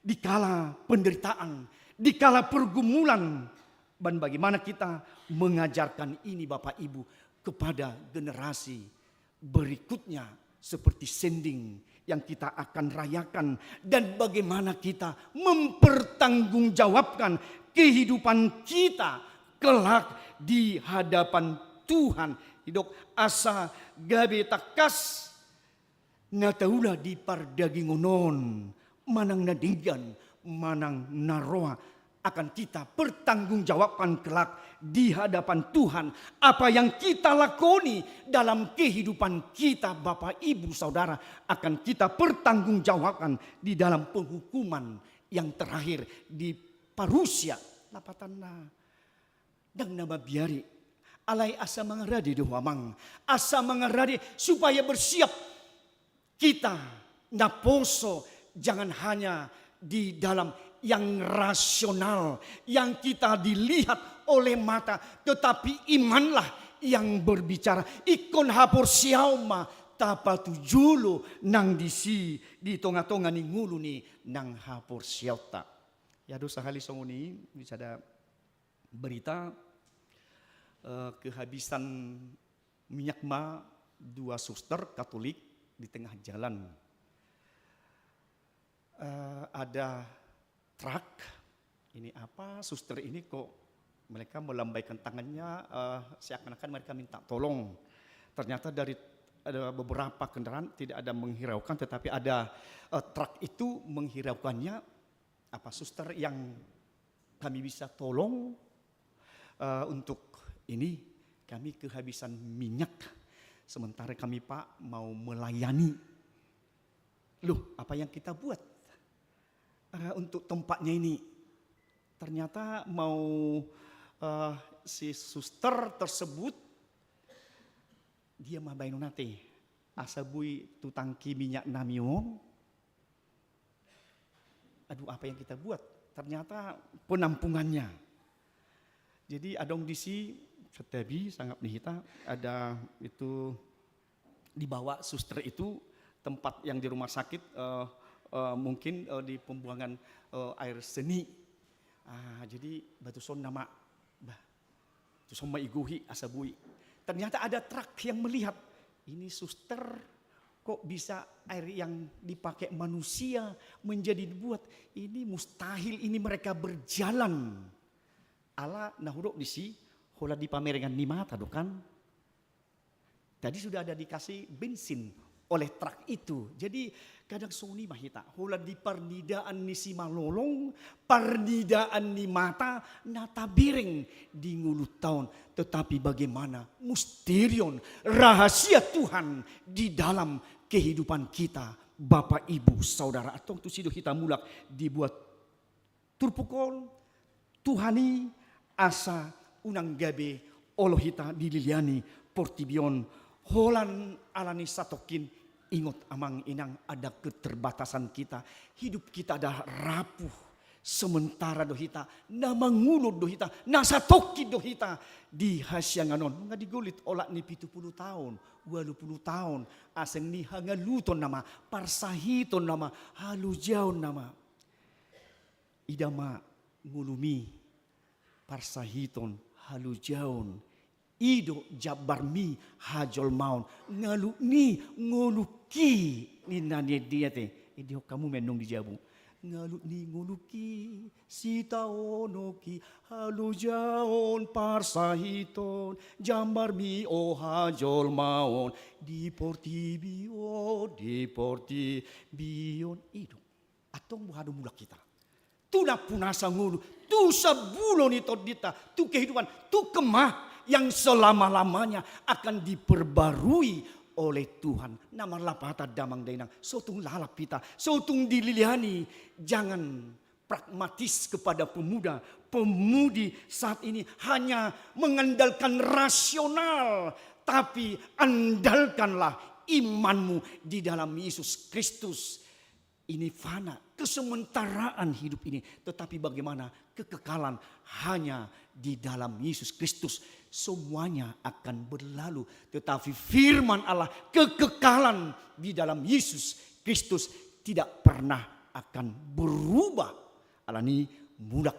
di kala penderitaan, di kala pergumulan, dan bagaimana kita mengajarkan ini, Bapak Ibu, kepada generasi berikutnya seperti sending yang kita akan rayakan, dan bagaimana kita mempertanggungjawabkan kehidupan kita kelak di hadapan Tuhan. Didok asa gabe tangkas na taula di pardagingon on, manang na denggan, manang na roa, akan kita pertanggungjawabkan kelak di hadapan Tuhan. Apa yang kita lakoni dalam kehidupan kita, Bapak, Ibu, Saudara, akan kita pertanggungjawabkan di dalam penghukuman yang terakhir di parusia. Lapatanna, ndang na mabiar i. Alai asa mangarade do ho, Amang. Asa mangarade supaya bersiap kita naposo, jangan hanya di dalam yang rasional, yang kita dilihat oleh mata, tetapi imanlah yang berbicara. Ingkon haporseaon ma tapatujolo nang disi di tongatonga ni ngolu ni nang haporseaonta. Ia do sahali songon i, di sada berita, eh, kehabisan minyak ma dua suster Katolik di tengah jalan. Eh, ada truk, ini apa, suster ini kok mereka melambaikan tangannya, eh, seakan-akan mereka minta tolong. Ternyata dari ada beberapa kendaraan tidak ada menghiraukan, tetapi ada, eh, truk itu menghiraukannya. apa, suster yang kami bisa tolong, eh, untuk ini, kami kehabisan minyak, sementara kami, Pak, mau melayani. Loh, apa yang kita buat, eh, untuk tempatnya ini? Ternyata mau, eh, si suster tersebut, dia ma baenon ate, asa boi tu tangki minyak nami on. Aduh, apa yang kita buat? Ternyata penampungannya. Jadi adong disi, santabi sangap ni hita, ada itu dibawa suster itu tempat yang di rumah sakit, eh, eh, mungkin, eh, di pembuangan, eh, air seni. Ah, jadi batu son nama, bah, tu son ma igohi asa boi. Ternyata ada truk yang melihat, ini suster kok bisa air yang dipakai manusia menjadi dibuat. Ini mustahil, ini mereka berjalan. Ala na hudok disi, holan di pamerengan ni mata do kan. Tadi sudah ada dikasih bensin oleh truk itu. Jadi kadang songon i ma hita, holan di parnidaan ni simalolong, parnidaan ni mata, na tabereng di ngolunta on. Tetapi bagaimana misteri on, rahasia Tuhan di dalam kehidupan kita, Bapak, Ibu, Saudara. Antong tusi do hita mulak dibuat turpuk on, Tuhan i, asa unang gabe olo hita dililiani portibi on. Holan ala ni satongkin, ingot amang inang, ada keterbatasan kita. Hidup kita ada rapuh. Sementara do hita, na mangulon do hita, na satongkin do hita di hasiangan on. Nunga digolit olat ni pitu pulu taon, ualu pulu taon, asing ni hangaluton nama, parsahiton nama, halojaon nama. Ida ma ngolumi, parsahiton, halojaon, i do jambarmi hajolmaon, ngalut ni ngolungki, ninna ni dia te, i di ho kamu mendong di jabu. Ngalut ni ngolungki, sitaononki, halojaon, parsahiton, jambarmi o hajolmaon, di portibi on, di portibi on, i do. Antong boha do mulak hita? Tu nampunasa ngolu, tu sambulo ni tondinta, tu kehidupan, tu kemah yang selama-lamanya akan diperbarui oleh Tuhan. Na marlapatan damang dainang, so tung lalap hita, so tung dililiani. Jangan pragmatis kepada pemuda, pemudi saat ini hanya mengandalkan rasional, tapi andalkanlah imanmu di dalam Yesus Kristus. Ini fana, kesementaraan hidup ini. Tetapi bagaimana kekekalan hanya di dalam Yesus Kristus? Semuanya akan berlalu. Tetapi firman Allah, kekekalan di dalam Yesus Kristus tidak pernah akan berubah. Alani mulak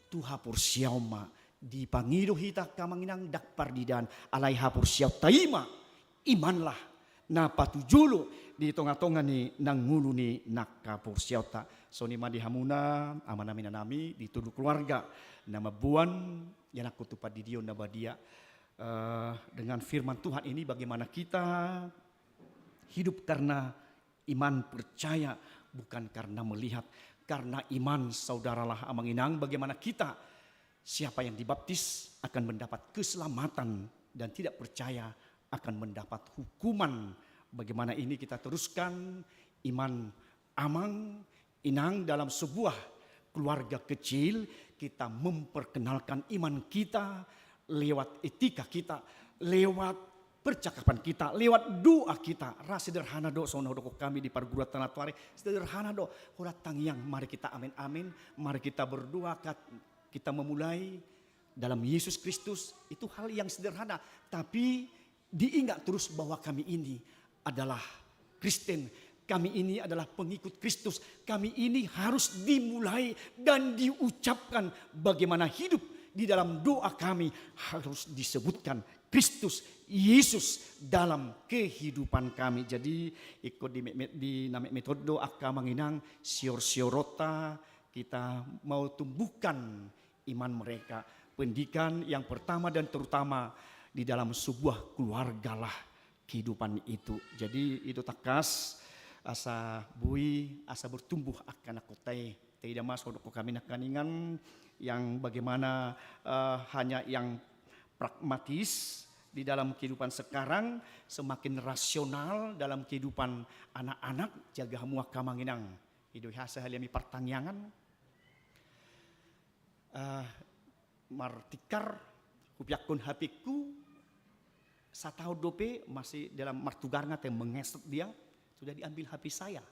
tu haporseaon ma, dipangido hita angka amang inang, ndang parnidaan, alai haporseaonta i ma. Imanlah na patujolo di tonga-tonga ni nangolu ni angka haporseaonta. Songon i ma di hamuna, amanami, inanami, di tolu keluarga na mamboan ianakhon tu pandidion na badia, eh, dengan firman Tuhan ini, bagaimana kita hidup karena iman, percaya, bukan karena melihat. Karena iman, saudaralah amang inang, bagaimana kita, siapa yang dibaptis akan mendapat keselamatan dan tidak percaya akan mendapat hukuman. Bagaimana ini kita teruskan iman amang inang dalam sebuah keluarga kecil, kita memperkenalkan iman kita lewat etika kita, lewat percakapan kita, lewat doa kita. Ra sederhana do, songon na hudokhon hami di parguruan tano ari, sederhana do. Holan tangiang, mari kita amin-amin, mari kita berdoa, kat-, kita memulai dalam Yesus Kristus. Itu hal yang sederhana, tapi diingat terus bahwa kami ini adalah Kristen, kami ini adalah pengikut Kristus, kami ini harus dimulai dan diucapkan. Bagaimana hidup di dalam doa kami, harus disebutkan Kristus Yesus dalam kehidupan kami. Jadi, ingkon di me-, me-, di na metmetehon do angka amang inang sior-sioronta, kita mau tumbuhkan iman mereka. Pendidikan yang pertama dan terutama di dalam sebuah keluargalah kehidupan itu. Jadi, i do tangkas asa boi, asa bertumbuh angka anakhonta i. Taida ma songon hami nangkiningan yang bagaimana, eh, hanya yang pragmatis di dalam kehidupan sekarang, semakin rasional dalam kehidupan anak-anak, jaga hamu angka amang inang. I do hasa haliami partangiangan. Eh, martingkar, hupiakkon H P-ku, sataon dope masih dalam martugarna, te mengesot dia, sudah diambil H P saya.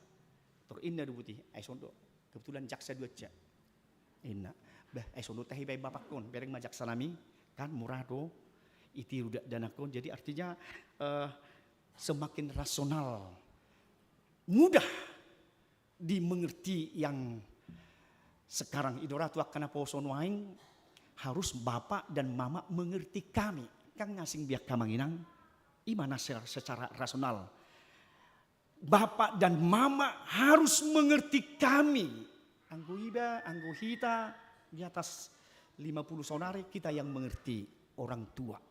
Tor inna do buti, ai songon do, kebetulan jaksa do aja. Inna, bah, ai songon do tahe baen bapakkon, bereng ma jaksa nami, kan murah do, itiru dakdanakkon. Jadi artinya, eh, semakin rasional, mudah dimengerti yang sekarang. I do ra tu angka naposo nuaeng, harus bapak dan mama mengerti kami. Kan ngasing biak amang inang, i ma na se-, secara rasional. Bapak dan mama harus mengerti kami. Anggo iba, anggo hita di atas lima puluh saonari, kita yang mengerti orang tua.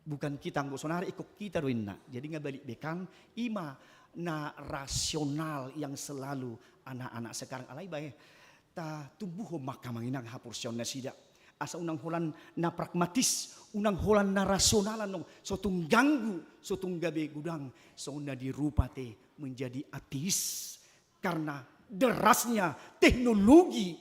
Bukan kita, anggo saonari ingkon kita do inna. Jadi nga balik be kan, i ma na rasional yang selalu anak-anak sekarang. Alai bae, tatumbuhon ma angka amang inang haporseaon nasida. Asa unang holan na pragmatis, unang holan na rasional annon, so tung ganggu, so tung gabe godang, songon na di rupa te menjadi ateis. Karena derasnya teknologi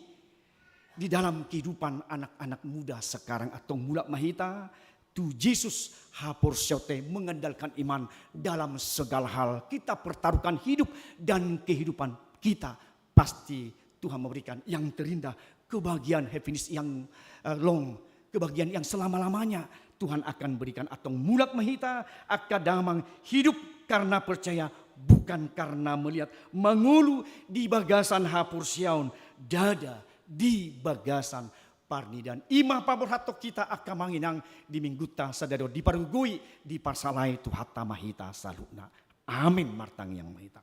di dalam kehidupan anak-anak muda sekarang. Antong mulak ma hita tu Jesus, haporseaonta mengandalkan iman dalam segala hal. Kita pertaruhkan hidup dan kehidupan kita, pasti Tuhan memberikan yang terindah, kebahagiaan happiness yang, eh, long, kebahagiaan yang selama-lamanya Tuhan akan berikan. Antong mulak ma hita angka damang, hidup karena percaya, bukan karena melihat. Mangolu di bagasan haporseaon, ndada di bagasan parnidaan. I ma paborhathon hita angka amang inang di minggunta sadari on, dipargogoi, diparsalai Tuhanta ma hita saluhutna. Amin. Martangiang ma hita.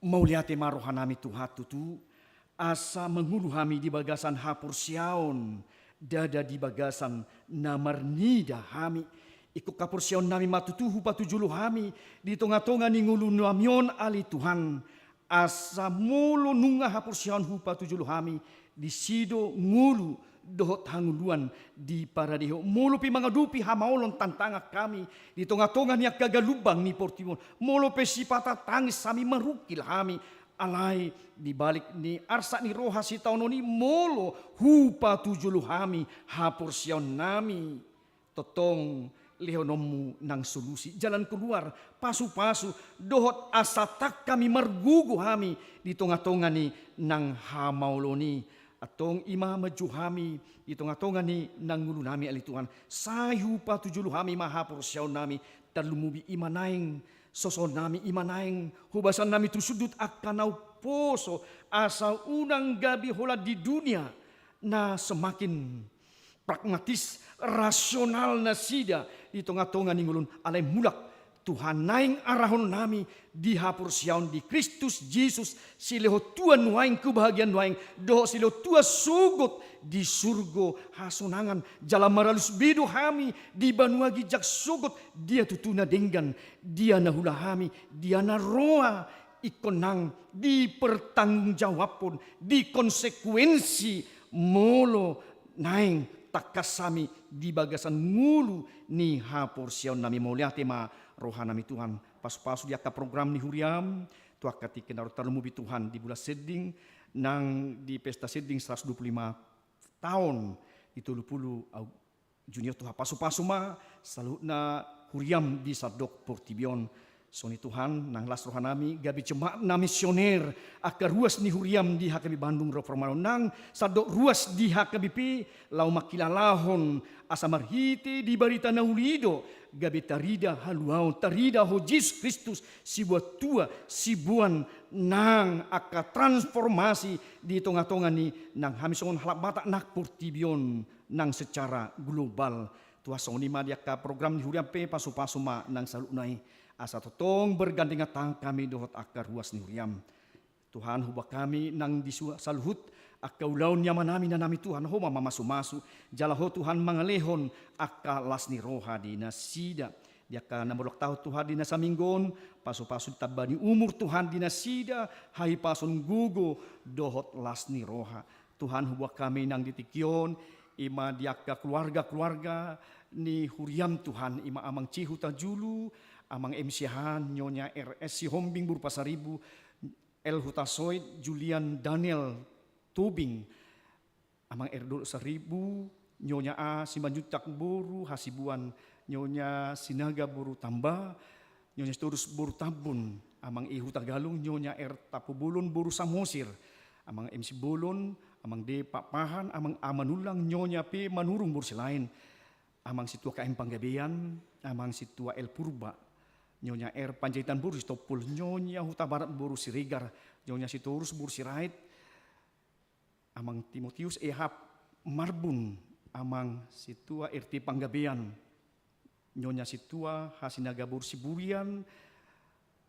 Mauliate ma rohanami Tuhan tutu, asa mangolu hami di bagasan haporseaon, ndada di bagasan na marnida hami. Ingkon haporseaonnami ma tutu hupatujolo hami di tonga-tonga ni ngolunami on ale Tuhan, asa molo nunga haporseaon hupatujolo hami, disi do ngolu dohot hangoluan diparadehon. Molo pe mangadopi hamaolon tantangan hami di tonga-tonga ni angka galumbang ni portibi on, molo pe sipata tangis hami, marungkil hami, alai di balik ni arsak ni roha sitaonon i, molo hupatujolo hami haporseaonnami, tongtong lehononmu nang solusi, jalan keluar, pasu-pasu, dohot asa ndang hami margogo hami di tonga-tonga ni nang hamaolon i. Antong i ma manjou hami di tonga-tonga ni nang ngolunami ale Tuhan. Sai hupatujolo hami ma haporseaonnami, tarlumobi i ma naeng sosoonnami, i ma naeng hobasannami tu sundut angka na umposo, asa unang gabe holan di dunia na semakin pragmatis, rasional nasida di tonga-tonga ni ngolu on, alai mulak Tuhan naeng arahonnami di haporseaon di Kristus Jesus, silehon tua nuaeng, kebahagiaan nuaeng, dohot silehon tua sogot di surgo hasonangan, jala maralus be do hami di banua ginjang sogot, dia tutu na denggan, dia na huula hami, dia na roa, ingkon nang dipertanggungjawabhon, dikonsekuensi molo naeng tangkas hami di bagasan ngolu ni haporseaonnami. Mauliate ma rohanami Tuhan, pasu-pasu di angka program ni huriam, tu angka tingki na ro, tarlumobi Tuhan di bulan Sending, nang di pesta Sending seratus dua puluh lima taon di tolu pulu Juni on. Tuhan, pasu-pasu ma saluhutna huriam di sandok portibi on. Songon i Tuhan, nang las rohanami, gabe jemaat na misioner, angka ruas ni huriam di H K B Bandung Reformado, nang sandok ruas di H K B P, laho mangkilalahon asa marhite di barita na uli i do gabe tarida haluaon, tarida Ho Jesus Kristus, siboan tua, siboan nang angka transformasi di tonga-tonga ni nang hami songon halak Batak nang portibi on nang secara global. Tuhan, songon i ma di angka program ni huriam pe, pasu-pasu ma nang saluhutna i, asa tongtong bergandengan tangan hami dohot angka ruas ni huriam. Tuhan, huboan hami nang di sua-, saluhut angka ulaon ni amanami, inanami, Tuhan, Ho ma mamasu-masu, jala Ho Tuhan mangalehon angka las ni roha di nasida. Di angka na martahun Tuhan di na saminggu on, pasu-pasu ditamba ni umur Tuhan di nasida, hahipason gogo dohot las ni roha. Tuhan, huboan hami nang di tingki on, i ma di angka keluarga-keluarga ni huriam Tuhan, i ma Amang C Hutajulu, Amang M Siahaan, Nyonya R S Sihombing boru Pasaribu, L Hutasoit, Julian Daniel Tobing, Amang R Dodok Saribu, Nyonya A Simanjuntak boru Hasibuan, Nyonya Sinaga boru Tamba, Nyonya Sitorus boru Tambun, Amang E Hutagalung, Nyonya R Tampubolon boru Samosir, Amang M Simbolon, Amang D Pakpahan, Amang A Manullang, Nyonya P Manurung boru Silaen, Amang Sintua K M Panggabean, Amang Sintua L Purba, Nyonya R Panjaitan boru Sitompul, Nyonya Hutabarat boru Siregar, Nyonya Sitorus boru Sirait, Amang Timotius E H Marbun, Amang Sintua R T Panggabean, Nyonya Sintua H Sinaga boru Siburian,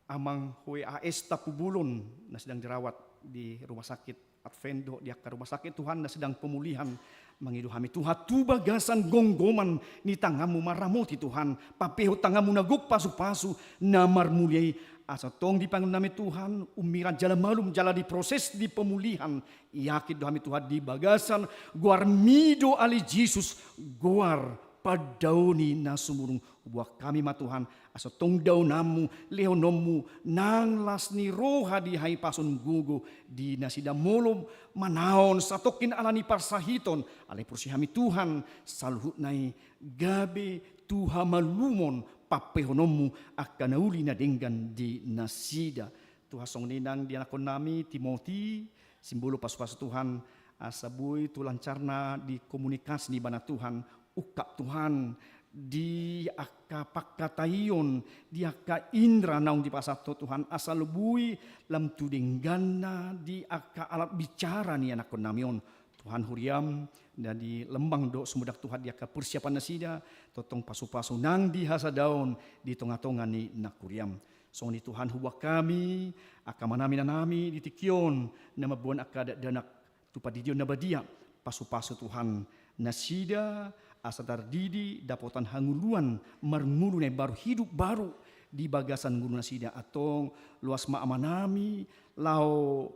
Amang H A S Tampubolon na sedang dirawat di rumah sakit Advent dohot di angka rumah sakit Tuhan na sedang pemulihan, mangido hami Tuhan tu bagasan gomgoman ni tanganmu maramoti Tuhan, pampehon tanganmu na gok pasu-pasu na marmulia i, asa tong dipangido nami Tuhan, ummiran jala malum jala diproses di pemulihan, yakin do hami Tuhan di bagasan goarmi do ale Jesus, goar pandaoni na sumurung. Huboan hami ma Tuhan, asa tong daonanmu, lehononmu nang las ni roha di hahipason gogo di nasida molo manaon satongkin ala ni parsahiton, alai porsea hami Tuhan, saluhutna i gabe tu hamalumon pampehononmu angka na uli na denggan di nasida. Tuhan, songon i nang di anakkonnami Timoti, simbolo pasu-pasu Tuhan, asa boi tu lancarna di komunikasi ni ibana Tuhan, ungkap Tuhan, di angka pangkataion, di angka indra naung dipasahat Ho Tuhan, asa boi lam tu dengganna di angka alat bicara ni anakkonnami on. Tuhan, huriam, na di Lembang dohot Sumedang Tuhan di angka persiapan nasida, tongtong pasu-pasu nang di hasadaon di tonga-tonga ni nang huriam. Songon i Tuhan, huboan hami, angka amanami inanami di tingki on, na mamboan angka dakdanak tu pandidion na badia, pasu-pasu Tuhan nasida, asa tardidi dapotan hangoluan marngolu na imbaru, hidup baru di bagasan ngolu nasida. Antong loas ma amanami, laho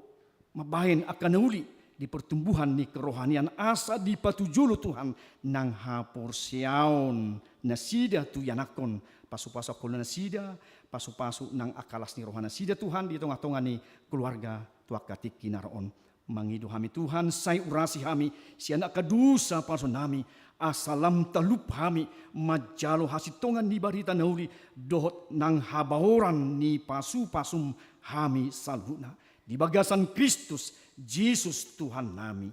mambahen angka na uli di pertumbuhan ni kerohanian, asa dipatujolo Tuhan nang haporseaon nasida tu ianakhon, pasu-pasu angka ulaon nasida, pasu-pasu nang angka las ni roha nasida Tuhan di tonga-tonga ni keluarga tu angka tingki na ro on. Mangido hami Tuhan, sai urasi hami sian angka dosa pasupasu nami, asa lam talup hami manjalo hasintongan ni barita na uli dohot nang habaoran ni pasu-pasum hami saluhutna. Di bagasan Kristus Jesus Tuhan nami.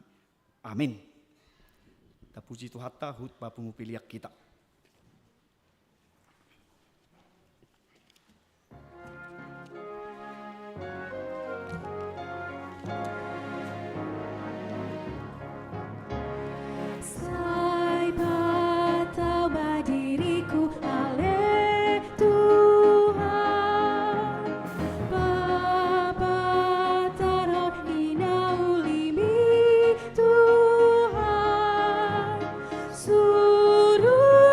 Amin. Tapuji Tuhanta, huhut ma pungu pilihan hita. Sai patauba diriku ale Tuhan, papatar Ho i na uli-Mi Tuhan, suru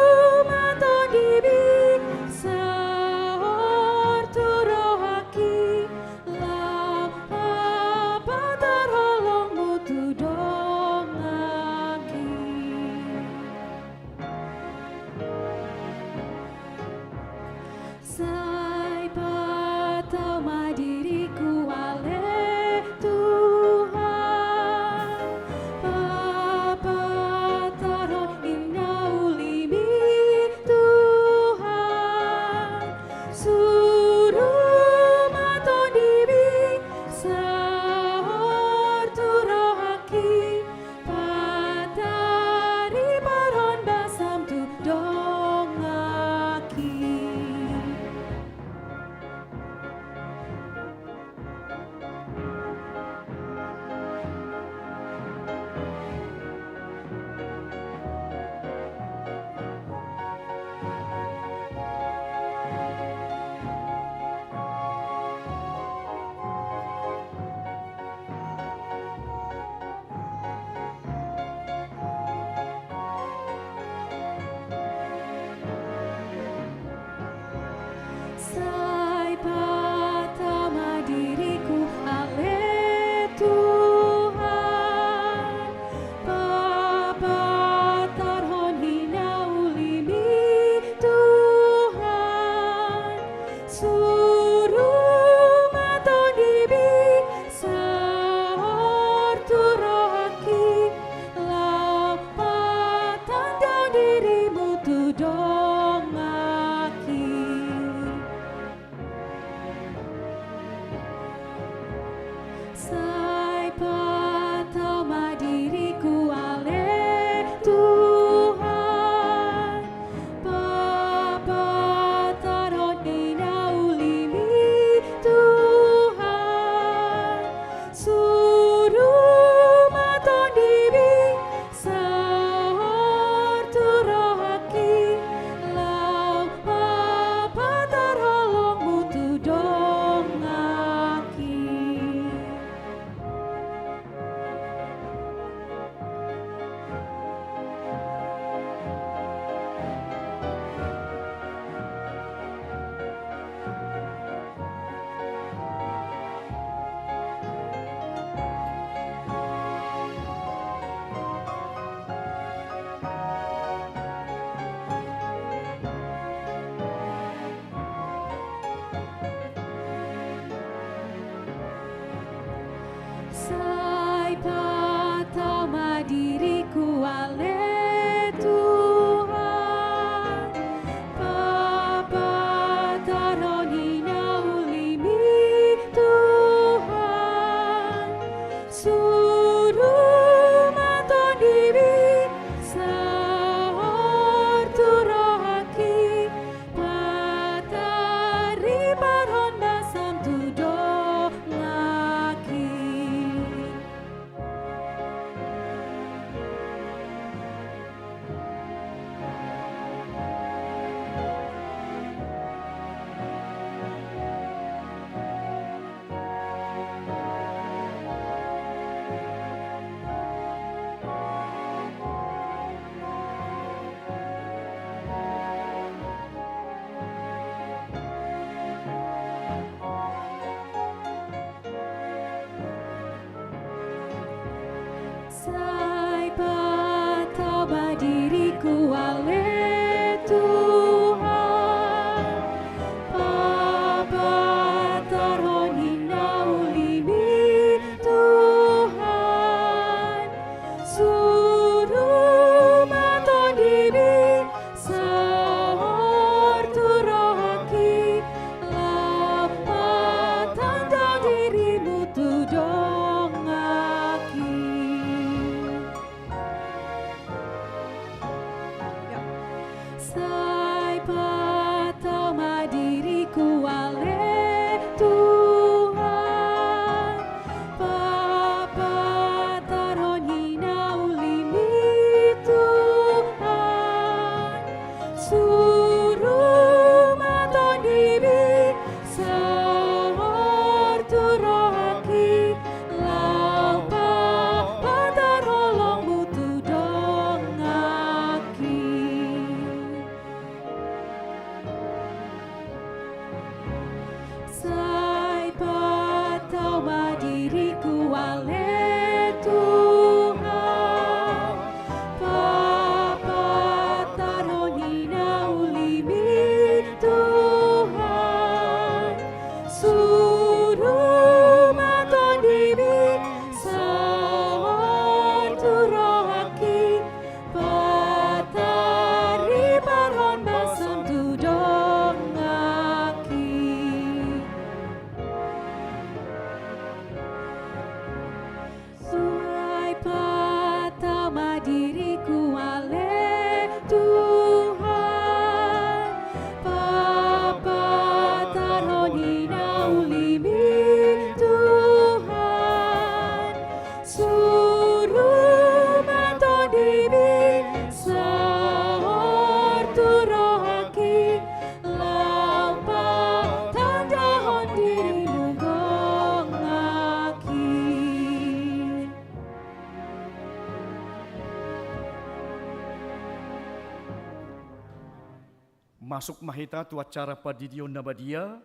Masuk ma hita tu acara pandidion na badia.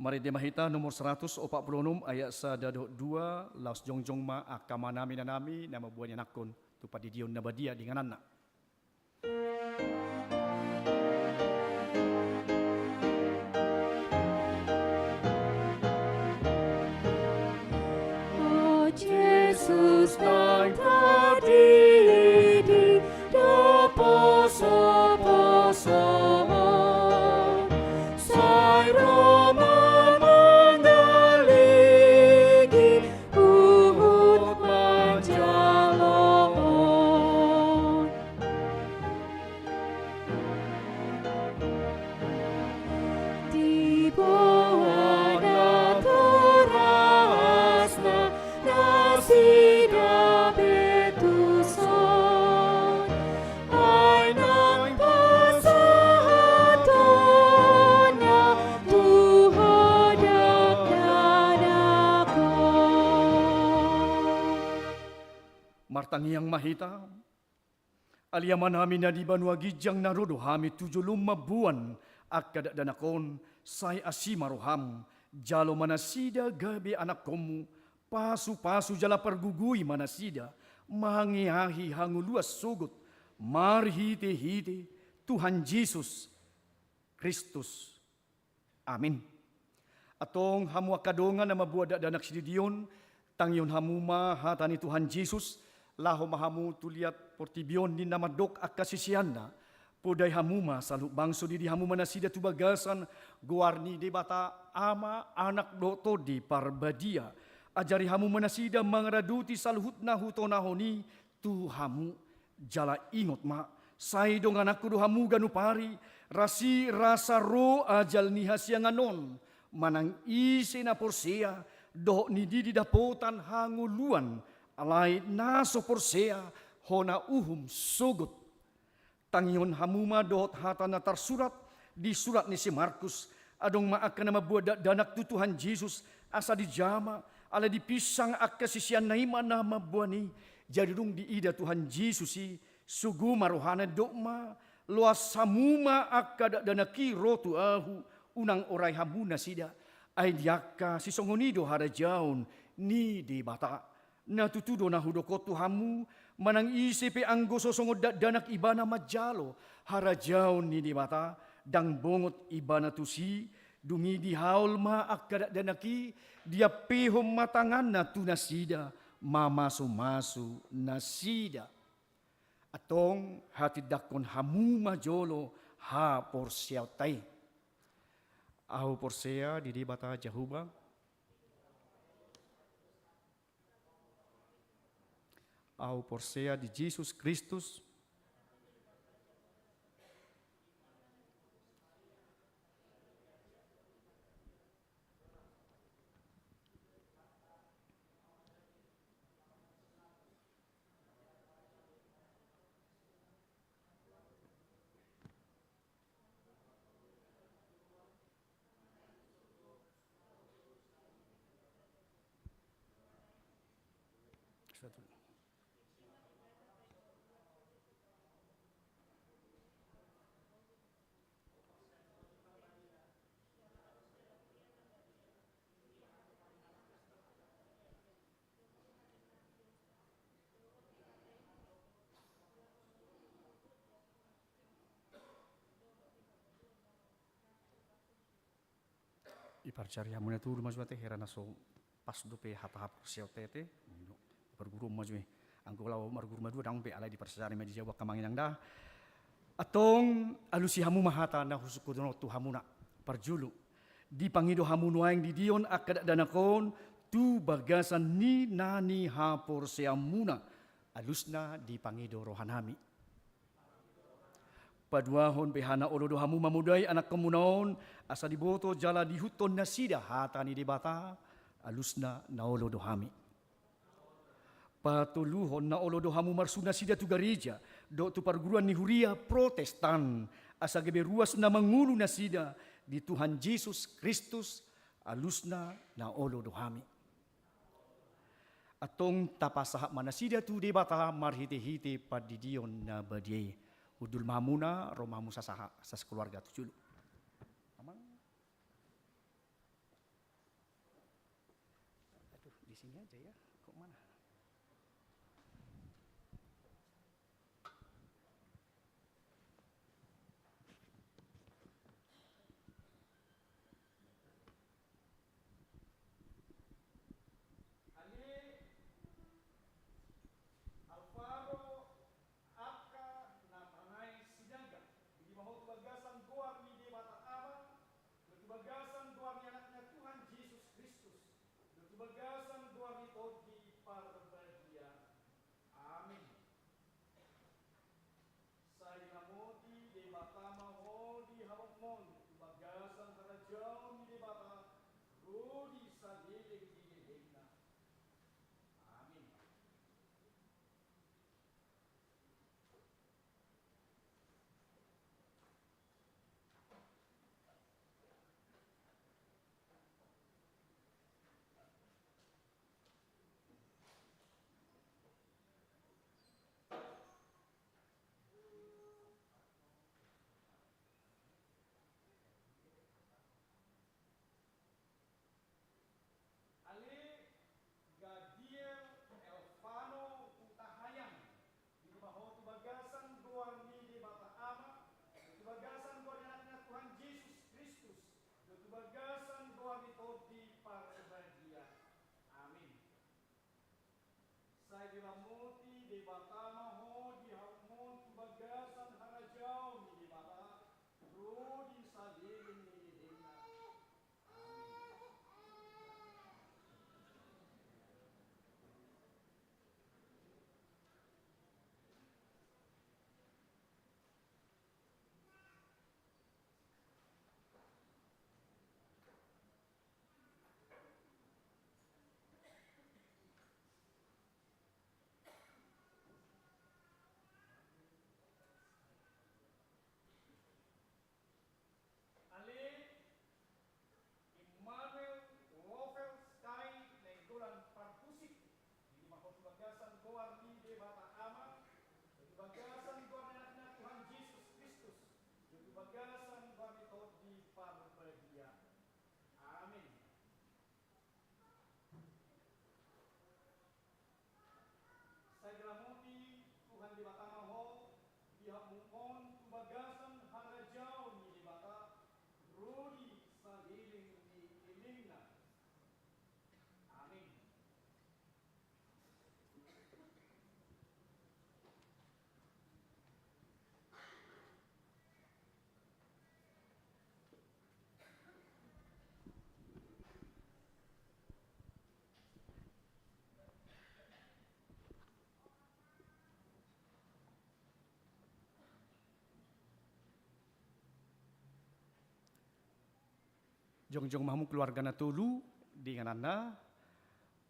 Marende ma hita nomor saratus opat pulu onom ayat sada dohot dua, laos jongjong ma angka amanami, inanami na mamboan ianakhon tu pandidion na badia di ingananna. O Jesus, naeng tadidi do posoposoMu, sai ro ma mangaligi huhut manjaloon. Diboan natorasna nasida be tuson, ai naeng pasahatonna tu ho dakdanak on. Martangiang ma hita. Ale Amanami na di banua ginjang, na ro do hami tu jolom mamboan angka dakdanak on, sai asi ma rohaM, jalo ma nasida gabe anakkonMu, pasupasu jala pargogoi ma nasida mangeahi hangoluan sogot, marhitehite Tuhan Jesus Kristus. Amin. Antong hamu angka dongan na mamboan dakdanak sididion, tangihon hamu ma hata ni Tuhan Jesus, laho ma hamu tu liat portibi on ninna mandok angka siseanna, podai hamu ma saluhut bangso, didi hamu ma nasida tu bagasan goar ni Debata Ama, Anak dohot Tondi Parbadia. Ajari hamu ma nasida mangaradoti saluhut na hutonahon i tu hamu. Jala ingot ma, sai dongananku do hamu ganup ari, rasi rasa ro ajal ni hasiangan on, manang ise na porsea, dohot ni didi dapotan hangoluan, alai na so porsea, hona uhum sogot. Tangihon hamu ma dohot hata na tarsurat di surat ni si Markus, adong ma angka na mamboan dakdanak tu Tuhan Jesus, asa dijama, alai dipinsang angka siseanna i ma na mamboan i. Jadi dung diida Tuhan Jesus i, sogo ma rohana, didok ma, loas hamu ma angka dakdanak i ro tu ahu, unang orai hamu nasida. Ai di angka sisongon i do harajaon ni Debata. Na tutu do na hudok on tu hamu, manang ise pe anggo so songon dakdanak ibana manjalo harajaon ni Debata, ndang bongot ibana tusi. Dung i dihaol ma angka dakdanak i, diampehon ma tanganna tu nasida, mamasumasu nasida. Antong hatindangkon hamu ma jolo haporseaonta i. Ahu porsea di Debata Jahowa. Ahu porsea di Jesus Kristus. Iparjari hamu na tolu ma jo ate, hera na so pas dope hata haporseaonta i ate. Parguru ma jo i. Anggo laho marguru madua ndang be, alai diparjari ma di jabu angka amang inang da. Antong alusi hamu ma hata na husungkun on tu hamuna. Parjolo, dipangido hamu nuaeng didion angka dakdanak on tu bagasan ni na nihaporseaonmuna. Alusna dipangido rohanami. Paduahon, beha na olo do hamu mamodai anakkonmuna on, asa diboto jala diihuthon nasida hata ni Debata. Alusna na olo do hami. Patoluhon, na olo do hamu marsu nasida tu gareja dohot tu parguruan ni huria Protestan, asa gabe ruas na mangolu nasida di Tuhan Jesus Kristus. Alusna na olo do hami. Antong tapasahat ma nasida tu Debata marhitehite pandidion na badia i. Hundul ma hamuna, ro ma hamu sasaha, sakeluarga tu jolo. Sini aja ya, kok mana? Ale Alvaro angka na tanai Sinaga, di ma ho tu bagasan goar ni Debata Ama, dohot tu bagasan goar ni Anakna Tuhan Jesus Kristus, dohot tu bagasan goar ni Tondi Parbadia. Amin. Sai diramoti Debata ma ho di hamu on tu bagasan harajaon ni Debata, ro di saleleng ni lelengna. Amin. Ale Gadiel Elvano Hutahaean, di ma ho tu bagasan goar ni Debata Ama, tu bagasan goar ni Anakna Tuhan Jesus Kristus, dohot tu bagasan goar ni Tondi Parbadia. Amin. Sai diramoti Debata ma ho di hamu on tu bagasan harajaon ni Debata, ro di saleleng ni lelengna. Amin. Ale Immanuel Lovel Sky Nainggolan Parhusip, di ma ho tu bagasan goar ni Debata Ama, tu bagasan goar ni Anakna Tuhan Jesus Kristus, tu bagasan goar ni Tondi Parbadia. Amin. Sai diramoti Tuhan Debata ma ho di hamu on tu bagasan harajaon ni Debata, ro di saleleng ni lelengna. Amin. Jongjong ma hamu keluarga na tolu di ingananna.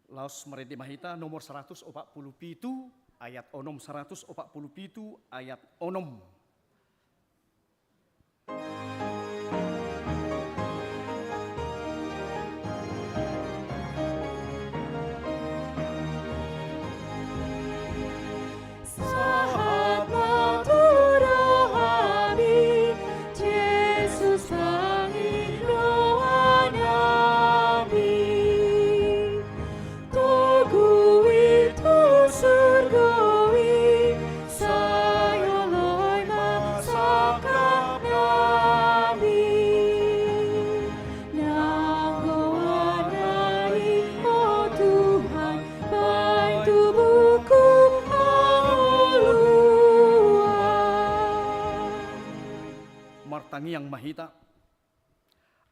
Laos marende ma hita nomor saratus opat pulu pitu ayat onom, saratus opat pulu pitu ayat onom. Sahat ma tu rohami, Jesus pangidoannami. Togu i tu surgo i, sai oloi ma sangkapnami. Nang goarna i, o Tuhan, baen tubuhku hangoluan. Martangiang ma hita.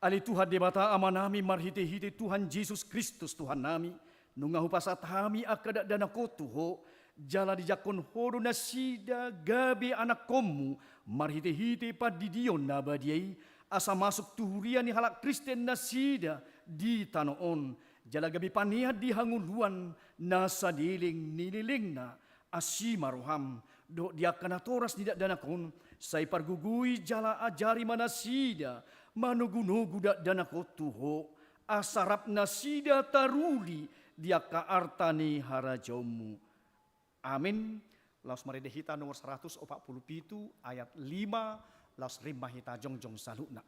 Ale Tuhan Debata Amanami, marhitehite Tuhan Jesus Kristus Tuhannami, nunga hupasahat hami angka dakdanak on tu Ho, jala dijangkon Ho do nasida gabe anakkonmu, marhitehite pandidion na badia i, asa masuk tu huria ni halak Kristen nasida di tano on, jala gabe panean di hangoluan na saleleng ni lelengna. Asi ma roham, dohot di angka natoras ni dakdanak on, sai pargogoi jala ajari ma nasida, manogunogu dakdanak on tu Ho, asa rap nasida taruli di angka arta ni harajaonmu. Amin. Laos marende hita nomor saratus opat pulu pitu ayat lima, laos rim ma hita jongjong saluhutna.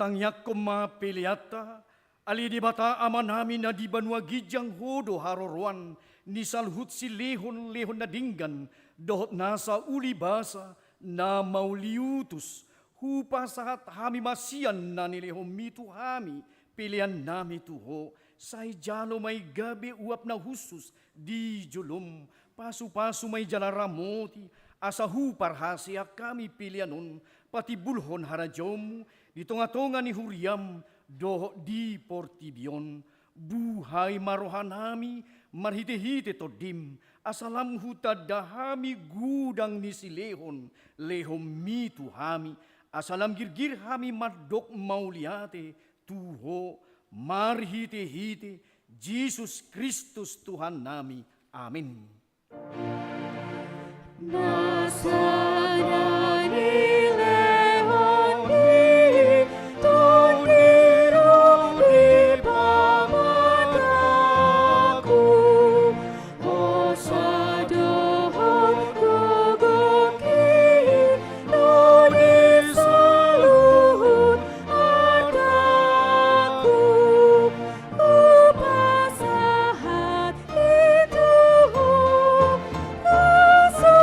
Tangiangkon ma peleanta. Ale Debata Amanami na di banua ginjang, Ho do haroroan ni saluhut silehon-lehon na denggan dohot nasa ulibasa na mauliutus. Hupasahat hami ma sian na nilehonMi tu hami peleannami tu Ho. Sai jalo ma i gabe uap na hushus di joloM. Pasu-pasu ma i jala ramoti, asa huparhaseang hami pelean on patimbulhon harajaonMu di tonga-tonga ni huriaM dohot di portibi on. Buhai ma rohanami marhite-hite TondiM, asa lam hutanda hami godang ni silehon-lehonMi tu hami, asa lam girgir hami mandok mauliate tu Ho, marhite-hite Jesus Kristus Tuhannami. Amen. Na sada nilehon ni Tondi ro di pamatangku, hosa dohot gogongki ro di saluhut artangku. Hupasahat i tu Ho, na so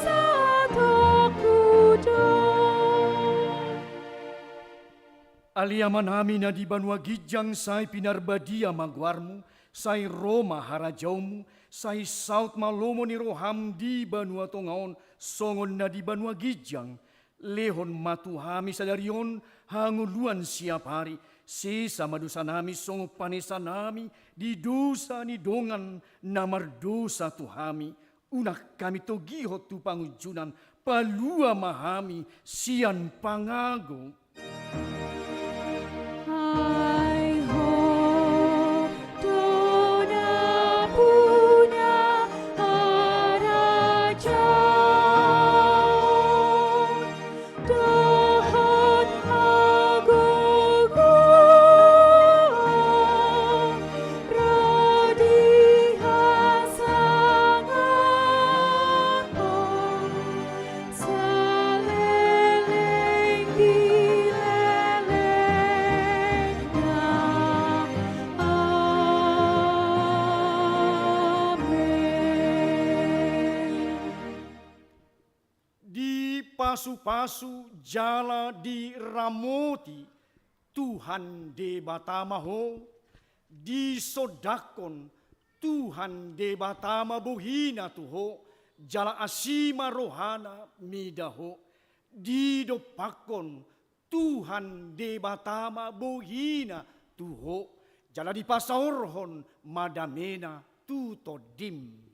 satongku do. Ale Amanami na di banua ginjang, sai pinarbadia ma goarMu, sai ro ma harajaonMu, sai saut ma lomo ni rohaM di banua tonga on songon na di banua ginjang. Lehon ma tu hami sadari on hangoluan siapari. Sesa ma dosanami songon panesanami di dosa ni dongan na mardosa tu hami. Unang hami togihon tu pangunjunan, palua ma hami sian pangago. Ai Ho do na punya harajaon dohot hagogoon ro di hasangapon saleleng di lelengna. Amen. Dipasu-pasu jala diramoti Tuhan Debata ma ho, disondangkon Tuhan Debata ma bohina tu ho, jala asi ma rohana mida ho, didompakkon Tuhan Debata ma bohina tu ho, jala dipasaorhon ma damena tu tondim.